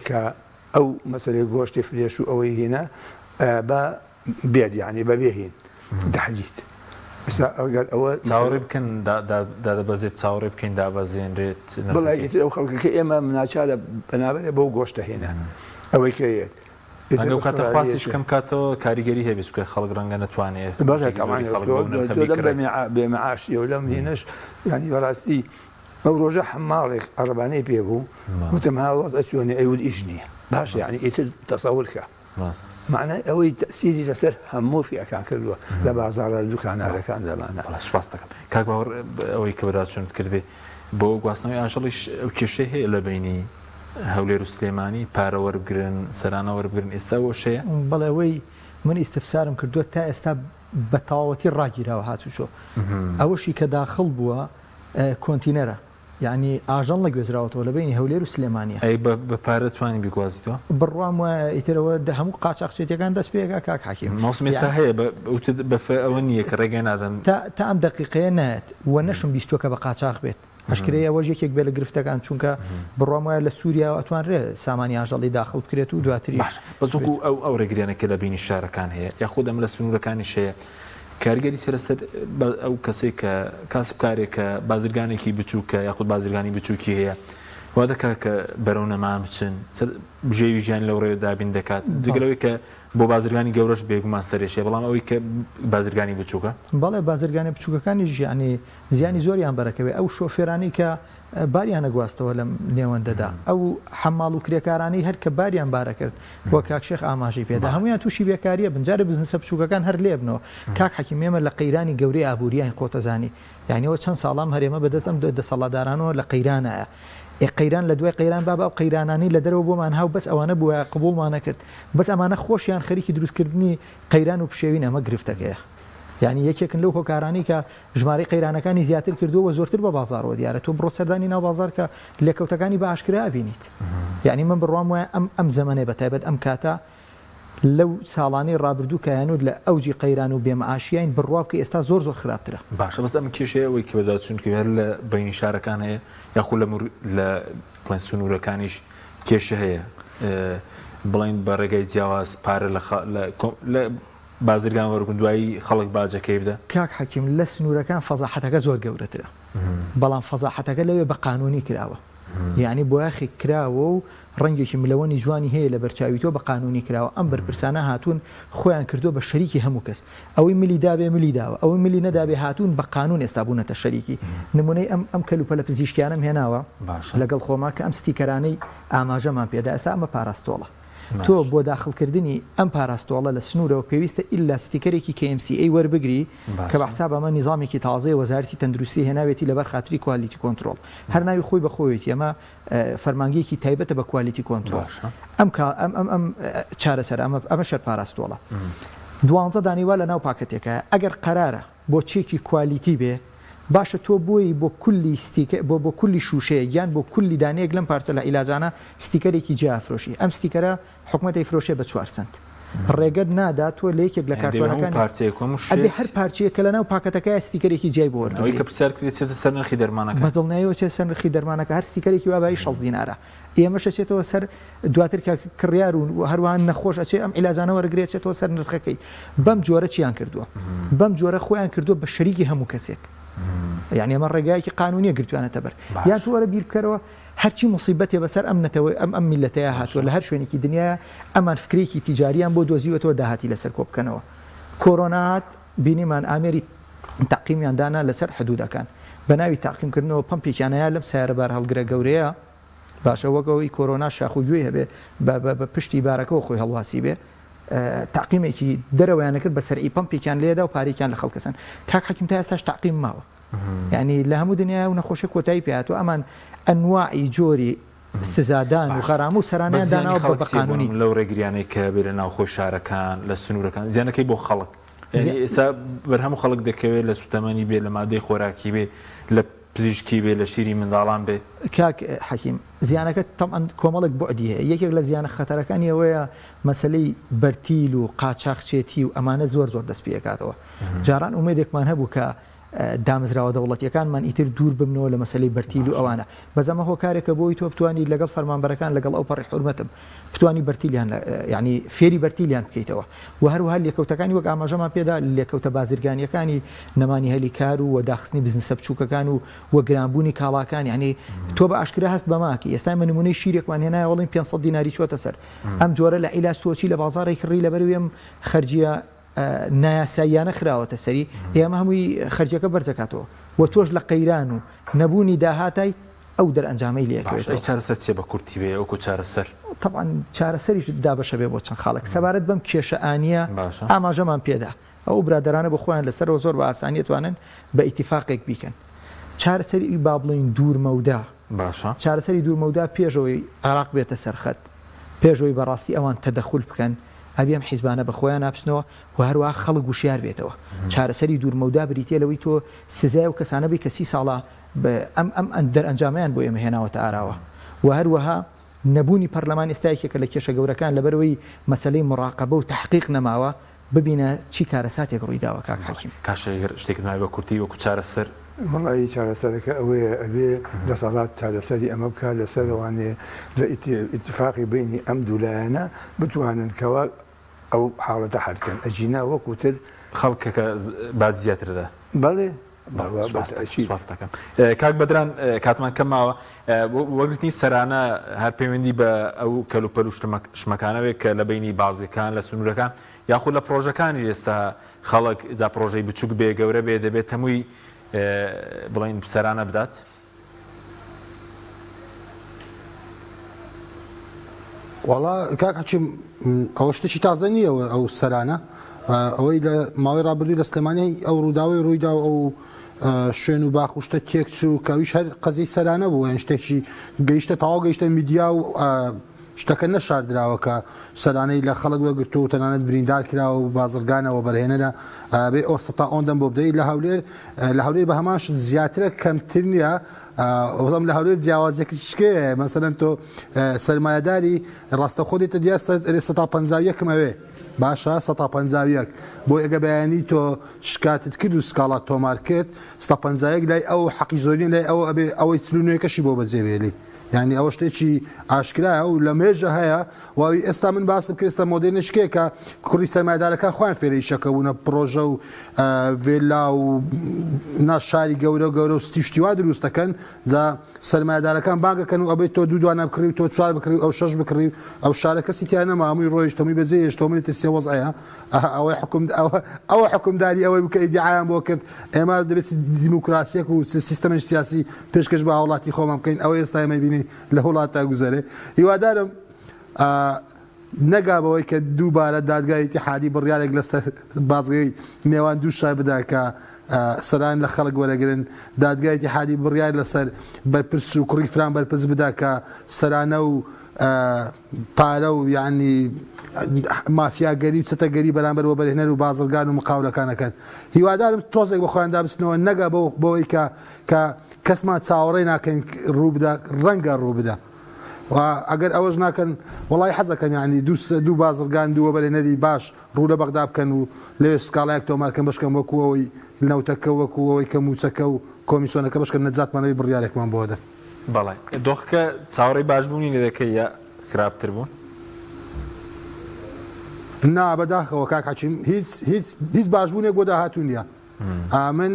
کە ئەو مەسەلەی گۆشتی فرێش و ئەوەی هینە بە بێت یانی بەبێ هین تەحدید ئێستا ئەگەر ئەوە چاوەڕێ بکەن دادەبەزێت چاوەڕێ بکەین دابەزێنرێت بەڵێ ئیتر ئەو خەڵکەکە ئێمە ناچارە بەنابەرێ بەو گۆشتە هێنا ئەوەی کە یەت ئەو کاتە خواستیش کەم کاتەوە کاریگەری هەبێت چونکە خەڵک ڕەنگە نەتوانێت بەڵێ بێ معاشی و لەم هینەش ینی بەڕاستی ئەو ڕۆژە حەماڵێک عەڕەبانەی پێ بوو وتم ها وەزع چۆنە ئەیوت ئیش نییە باش یعنی ئیتر تەسەور کە مەعنای ئەوەی تەئسیری لەسەر هەموو فیئەکان کردووە لە بازاڕە دوکانارەکان لەمانە. بەڵێ سوپاست دەکەم کاک باوەڕ ئەوەی کە بەدواداچوونت کردبێ بۆ گواستنەوەی ئاژەڵیش ئەو کێشەی هەیە لە بەینی هەولێر و سلێمانی پارە وەربگرن سەرانە وەربگرن ئێستا ئەوەش هەیە؟ بەڵێ ئەوەی من ئیستفسارم کردووە تا ئێستا بە تەواوەتی ڕاگیراوە هاتوچۆ ئەوەشی کە داخڵ بووە کۆنتینەرە یەعنی ئاژەڵ نەگوێزراوەتەوە لە بەینی هەولێر و سلێمانیە. ئەی بە پارە توانی بیگوازیتەوە؟ بڕوام وایە ئیتر ئەوە هەموو قاچاخچێتیەکان دەست پێ ئەکا کاک حەکیم. مەوسم ئێستا هەیە بە وتت بە فە ئەوە نییە کە ڕێگای نادەن. تا تا ئەم دەقیقەیە نایەت و نەشم بیستووە کە بە قاچاخ بێت. ئەشکرەیە ئەوەش یەکێک بێ لە گرفتەکان چونکە بڕوام وایە لە سوریاوە ئەتوانرێ سامانی ئاژەڵی داخڵ بکرێت و دواتریش باشە بەس وەکو ئەو ئەو ڕێگریانە کە لە بەینی شارەکان هەیە یاخود ئەمە لە سنوورەکانیش هەیە کاریگەری چیە لەسەر ئەو کەسەی کە کاسبکارێکە بازرگانێکی بچووکە یاخود بازرگانی بچووکی هەیە وا دەکات کە بەرەو نەمان بچن سەر بژێوی ژیان لەو ڕێوە دابین دەکات جگە لەوەی کە بۆ بازرگانی گەورەش بێگومان سەرێشەیە بەڵام ئەوەی کە بازرگانی بچووکە. بەڵێ بازرگانە بچووکەکانیش یانی زیانی زۆریان بەرەکەوێ ئەو شۆفێرانەی کە باریان ئەگواستەوە لەم نێوەندەدا ئەو حەماڵ و کرێکارانەی هەر کە باریان بارەکرد وەک کاک شێخ ئاماژەی پێدا هەموویان تووشی بێکاریە بن جارێ بزنسە بچووکەکان هەر لێبنەوە کاک حەکیم ئێمە لە قەیرانی گەورەی ئابووریاین خۆتەزانی یانی ئەوە چەند ساڵە ئەم هەرێمە بەدەست ئەم دەسەڵاتدارانەوە لە قەیرانایە ئێ قەیران لە دوای قەیران بابە ئەو قەیرانانەی لە دەرەوە بۆمان هاو بەس ئەوانە بوایە قبوڵمان نەکرد بەس ئەمانە خۆشیان خەریکی دروستکردنی قەیران و پشێوین ئەمە گرفتەکەیە یانی یەکێکن لەو هۆکارانەی کە ژمارەی قەیرانەکانی زیاتر کردووە و زۆرتر بە بازاڕەوە دیارە تۆ بڕۆ سەردانی ناو بازاڕ کە لێکەوتەکانی بە ئاشکرا ئەبینیت یانی من بڕوام وایە ئەم ئەم زەمەنەی بە تایبەت ئەم کاتە. لەو ساڵانەی ڕابردوو کە ئەیانوت لە ئەوجی قەیران و بێ معاشیاین بڕوا بکە ئێستا زۆر زۆر خراپترە. باشە بەس ئەم کێشەیە ئەوەی کە بەدوادچوون کە هەر لە بەینی شارەکان هەیە یاخو لە مور لە بڵێن سنوورەکانیش کێشە هەیە بڵێن بە ڕێگای جیاواز پارە لە لە لە بازرگان وەرگن دوایی خەڵک باجەکەی بدە؟ کاک حەکیم لە سنوورەکان فەزاحەتەکە زۆر گەورەترە بەڵام فەزاحەتەکە لەوێ بە قانوونی کراوە یانی بۆیاخێک کراوە و ڕەنگێکی ملەوەنی جوانی هەیە لەبەر چاوی تۆ بە قانونی کراوە ئەم بەرپرسانە هاتوون خۆیان کردووە بە شەریکی هەموو کەس ئەوەی ملی دابێ ملی داوە ئەوەی ملی نەدابێ هاتوون بە قانون ئێستا بوونەتە شەریکی نمونەی ئەم ئەم کەلوپەلە پزیشکیانەم هێناوە باشە. لەگەڵ خۆما کە ئەم ستیکەرانەی ئاماژەمان پێدا ئێستا ئەمە پاراستۆڵە تۆ باشە. بۆ داخڵکردنی ئەم پاراستۆڵە لە سنوورەوە پێویستە ئیلا ستیکەرێکی KMCA وەربگری کە بە باشە. حساب ئەمە نیزامێکی تازەیە وەزارەتی تەندروستی هێناوێتی لەبەر خاتری quality control هەر ناوی خۆی بە خۆیەتی ئەمە فەرمانگەیەکی تایبەتە بە quality control ئەم ئەم ئەم ئەم چارەسەرە ئەمە ئەمە شەر پاراستۆڵە دوانزە دانەی وا لە ناو پاکەتێکە ئەگەر قەرارە بۆ چێکی quality بێ باشە تۆ بۆی بۆ کولی ستیکە بۆ بۆ کولی شوشەیەک یان بۆ کولی دانەیەک لەم پارچە لە عیلاجانە ستیکەرێکی جیا فرۆشی ئەم ستیکەرە حکومەت ئەیفرۆشێ بە چوار سەنت ڕێگەت نادا تۆ لە یەکێک لە یانی دەبێ هەموو کارتۆنەکانی پارچەیەک و هەموو ئەبێ شوشەیەک هەر پارچەیەک کە لەناو پاکەتەکەیە ستیکەرێکی جیای بۆ ئەوەی وەربگری. کە پرسیار کرد دەچێتە سەر نرخی دەرمانەکە. بە دڵنیاییەوە ئەچێتە سەر نرخی دەرمانەکە هەر ستیکەرێکی وا بایی 60 دینارە ئێمەش ئەچێتەوە سەر دواتر کە کڕیار و هەروەها نەخۆش ئەچێ ئەم عیلاجانە وەرگرێ ئەچێتەوە سەر نرخەکەی بەم جۆرە چیان کردووە بەم جۆرە خۆیان کردووە بە شەریکی هەموو کەسێک یعنی ئەمە ڕێگایەکی قانونیە گرتویانەتە بەر یان باشە. تۆ وەرە بیر بکەرەوە هەرچی موسیبەتێ بەسەر ئەم نەتەوە ئەم ئەم میللەتەیا هاتووە باشە. لە هەر شوێنێکی دنیایا ئەمان فکرەیەکی تیجاریان بۆ دۆزیوەتەوە داهاتی لەسەر کۆ بکەنەوە کۆرۆنا هات بینیمان ئامێری تەعقیمیان دانا لەسەر حدودەکان بە ناوی تەعقیم کردنەوە پەمپێکیان هەیە لەم سەیارە بارهەڵگرە گەورەیە باشە وەک ئەوەی کۆرۆنا شاخ و گوێی هەبێ بە بە بە پشتی بارەکەوە خۆی هەڵواسی بێ تەعقیمێکی دەرەوەیان نەکرد بە سەرعی پەمپێکیان لێدا و پارێکیان لە خەڵکە سەند کاک حەکیم تا ئێستاش تەعقیم ماوە یانی لە هەموو دنیای و نەخۆشی کۆتایی پێ هاتووە ئەمان ئەنواعی جۆری سزادان و باشە غەرامە و بەس سەرانەیان زیانی داناوە بە خەڵک بە چییە بۆ قانونی. نموونە لەو ڕێگریانەی کە بێ لە ناوخۆی شارەکان لە سنوورەکان زیانەکەی بۆ خەڵک یانی زیان ئێستا بەر هەموو خەڵک دەکەوێت لە سوتەمەنی بێ لە مادەی خۆراکی بێ لە پزیشکی بێ لە شیری منداڵان بێ. کاک حەکیم زیانەکە تەبعەن کۆمەڵێک بوعدی هەیە یەکێک لە زیانە خەتەرەکانی ئەوەیە مەسەلەی بەرتیل و قاچاخچێتی و ئەمانە زۆر زۆر دەست پێکاتەوە جاران ئومێدێکمان هەبوو کە دامەزراوە دەوڵەتیەکانمان ئیتر دوور ببنەوە لە مەسەلەی بەرتیل و ئەوانە، بەس ئەمە هۆکارێکە بۆی تۆ بتوانی لەگەڵ فەرمانبەرەکان لەگەڵ ئەوپەڕی حورمەتم بتوانی بەرتیلیان یانی فێری بەرتیلیان بکەیتەوە و هەروەها لێکەوتەکانی وەک ئاماژەمان پێدا لێکەوتە بازرگانیەکانی نەمانی هەلی کار و و داخستنی بزنسە بچووکەکان و و گرانبوونی کاڵاکان یانی تۆ بە ئاشکرا هەست بەماکی ئێستا ئێمە نمونەی شیرێکمان هێنایە وەڵیم 500 دیناری چۆتە سەر ئەم جۆرە لە عیلاج تۆ چی لە بازاڕێک کڕی لەبەر وێم خەرجیە نایاساییانە خراوەتە سەری، ئێ ئەمە هەمووی خەرجیەکە بەرزەکاتەوە و تۆش لە قەیران و نەبوونی داهاتای ئەو دەرئەنجامەی لێ باشە ئەی ئەکەوێتەوە. چارەسەر چیە بە کورتی بێ وەکو چارەسەر؟ تەبعەن چارەسەریش دابەشە بێ بۆ چەند خاڵێک سەبارەت بەم کێشە ئانیە باشە. ئاماژەمان پێدا ئەو برادەرانە بۆ خۆیان لەسەرەوە زۆر بە ئاسانی ئەتوانن بە ئیتیفاقێک بیکەن چارەسەری با بڵێین دوور مەودا باشە. چارەسەری دوور مەودا پێش ئەوەی عێراق بێتە سەر خەت پێش ئەوەی بەڕاستی ئەوان تەدەخول بکەن ئەبێ ئەم حیزبانە بە خۆیانا بچنەوە و هەروەها خەڵک وشیار بێتەوە. چارەسەری دوور مەودا بریتیە لەوەی تۆ سزای ئەو کەسانە بەی کە سی ساڵە ئەم ئەم دەرئەنجامەیان بۆ ئێمە هێناوەتە ئاراوە و هەروەها نەبوونی پەرلەمان ئێستا یەکێکە لە کێشە گەورەکان لەبەرئەوەی مەسەلەی موڕاقەبە و تەحقیق نەماوە ببینە چی کارەساتێک ڕوویداوە کاک حەکیم. کاک شەهید شتێکت مابێ بە کورتی وەکو چارەسەر؟ وەڵایی چارەسەرەکە ئەوەیە ئەبێ دەسەڵات چارەسەری ئەمە بکا لەسەرەوانێ لە ئیتفاقی بەینی ئەم دوو لایەنە بتوانن کەوا ئەو حاڵەتە حەل کەن ئەگینا وەکو تر. خەڵکەکە باج زیاتر دەدا. بەڵێ سوپاست دەکەم کاک بەدران کاتمان کەم ماوە وەرگرتنی سەرانە هەر پەیوەندی بە ئەو کەلوپەل و شمەکانەوەی کە لە بینی بازگەکان لە سنوورەکان یاخود لە پرۆژەکانی ئێستا خەڵک جا پرۆژەی بچوک بێ گەورە بێ دەبێت هەمووی بڵین سەرانە بدات؟ وەڵا کاک حەکیم ئەوە شتێکی تازە نییە ئەو سەرانە ئەوەی لە ماوەی ڕابردوو لە سلێمانی ئەو ڕووداوی ڕوویدا و ئەو شوێن و باخ و شتە تێک چوو کەویش هەر قەزی سەرانە بوو یان شتێکی گەیشتە تەواو گەیشتە میدیا و شتەکە نەشاردراوە کە سەرانەی لە خەڵک وەگرتو و تەنانەت بریندار کراوە و بازرگانەوە بەرهێنەرە بێ ئۆستا ئۆندەم بۆ بدەیت لە هەولێر لە هەولێر بە هەمان شت زیاترە کەمتر نییە بەڵام لە هەولێر جیاوازیەکی شکەیە مەسەلەن تۆ سەرمایەداری ڕاستەخۆ دێتە دیار سەر ئەرێ سەتا 51 ئەوێ. باشە سەتا 51 بۆی ئەگە بەیانی تۆ شکاتت کرد و سکاڵات تۆمار کرد سەتا 51 لای ئەو حەقی زۆرینە لای ئەو ئەبێ ئەوەی 49 کەشی بۆ بەجێ بێلی یانی ئەوە شتێکی ئاشکرایە و لە مێژە هەیە و ئەوی ئێستا من باسم کرد ئێستا مۆدێرنە شکێ کە کوڕی سەرمایەدارەکان خۆیان فێرە ئیشەکە بوونە پڕۆژە و ڤێلا و نا شاری گەورە و گەورە و ستی شتی وا دروست دەکەن جا سەرمایەدارەکان بانگەکەن و ئەبێت تۆ دوو دوانە بکڕی و تۆ چوار بکڕی و ئەو شەش بکڕی و ئەو شارە کەسی تیا نەما هەمووی ڕۆیشت هەمووی بەجێ هێشت هەمووی ترسیە وەزعەیە ئەوەی حکوم ئەوە حکومداری ئەوەی بکە ئیدعایان بۆ کرد ئێمە دەبێت دیموکراسیەک و سیستەمێکی سیاسی پێشکەش بە هاوڵاتی خۆمان بکەین ئەوە ئێستا ئێمە بینین لە وڵاتدا گوزەرێ هیوادارم نەگا بەوەی کە دووبارە دادگای ئیتیحادی بڕیارێک لەسەر بازگەی نێوان دوو شار بدا کە سەران لە خەڵک وەرەگرن دادگای ئیتیحادی بڕیار لەسەر بەرپرس و کوڕی فران بەرپرس بدا کە سەرانە و پارە و یانی مافیاگەری و چەتەگەری بەرامبەر وەبەرهێنەر و بازرگان و مقاولەکان ئەکەن هیوادارم تۆزێک بە خۆیاندا بچنەوە نەگا بەوەی کە کە کەسمان چاوەڕێ ناکەین ڕوو بدا ڕەنگە ڕوو بدا و ئەگەر ئەوەش ناکەن وەڵی حەزەکەم یعنی دوو بازرگان دوو وەبەرهێنەری باش ڕوو لە بەغدا بکەن و لەوێ سکاڵایەک تۆمارکەن بەشکەم وەکو ئەوەی نەوتەکە وەکو ئەوەی کە موچەکە و کۆمیسۆنەکە بەشکەم نەجاتمان ئەوی بڕیارێکمان بۆ دەن. بەڵێ دۆخەکە چاوەڕێی باشبوونی لێ دەکەی یا خراپتر بوون؟ نا بەداخەوە کاک حەکیم هیچ هیچ هیچ باشبوونێک بۆ داهاتوو نییە من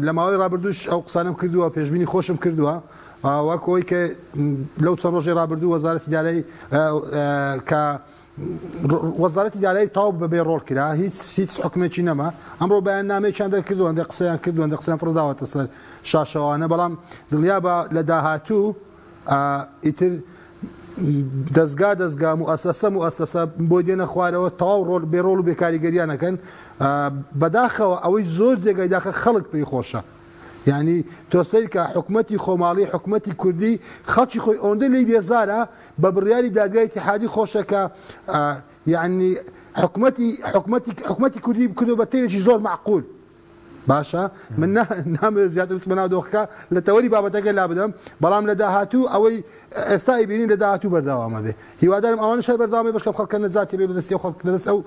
لە ماوەی ڕابردووش ئەو قسانەم کردووە پێشبینی خۆشم کردووە وەک ئەوەی کە لەو چەند ڕۆژەی ڕابردوو وەزارەتی دارایی کە وەزارەتی دارایی تەواو بە بێ ڕۆڵ کرا هیچ هیچ حکومێکی نەما ئەمڕۆ بەیاننامەیەکیان دەرکردو هەندێک قسەیان کردو هەندێک قسەیان فڕداوەتە سەر شاشەوانە بەڵام دڵنیا بە لە داهاتوو ئیتر دەزگا دەزگا موئەسەسە موئەسەسە بۆ دێنە خوارەوە تەواو ڕۆڵ بێ ڕۆڵ و بێکاریگەریان ئەکەن بەداخەوە ئەوەی زۆر جێگای داخە خەڵک پێی خۆشە یانی تۆ سەیرکە حکومەتی خۆماڵی حکومەتی کوردی خەڵکی خۆی ئەوەندە لێی بێزارە بە بڕیاری دادگای ئیتیحادی خۆشە کە یانی حکومەتی حکومەتی حکومەتی کوردی بکردو بە تێرێکی زۆر معقول باشە من نامەوێت زیاتر بچمە ناو دۆخەکە لە تەوەری بابەتەکە لا بدەم بەڵام لە داهاتوو ئەوەی ئێستا ئەیبینین لە داهاتوو بەردەوامە بێ هیوادارم ئەوانش هەر بەردەوام بێ بەشکەم خەڵکە نەجاتی بێ لە دەستی ئەو خەڵک لە دەست ئەو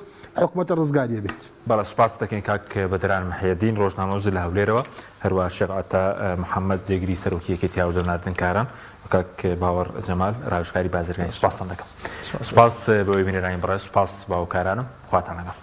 حکومەتە ڕزگاریە بێت. بەڵێ سوپاست دەکەین کاک بەدران محیەدین ڕۆژنامەنووس لە هەولێرەوە، هەروەها شێخ عەتا محەمەد جێگری سەرۆکی یەکێتی هاوردەناردنکاران و کاک باوەڕ جەمال ڕاوێژکاری بازرگانی سوپاستان دەکەم. سوپاس بۆ بینەرانی بەڕێز، سوپاس بۆ هاوکارانم، خواتان لەگەڵ.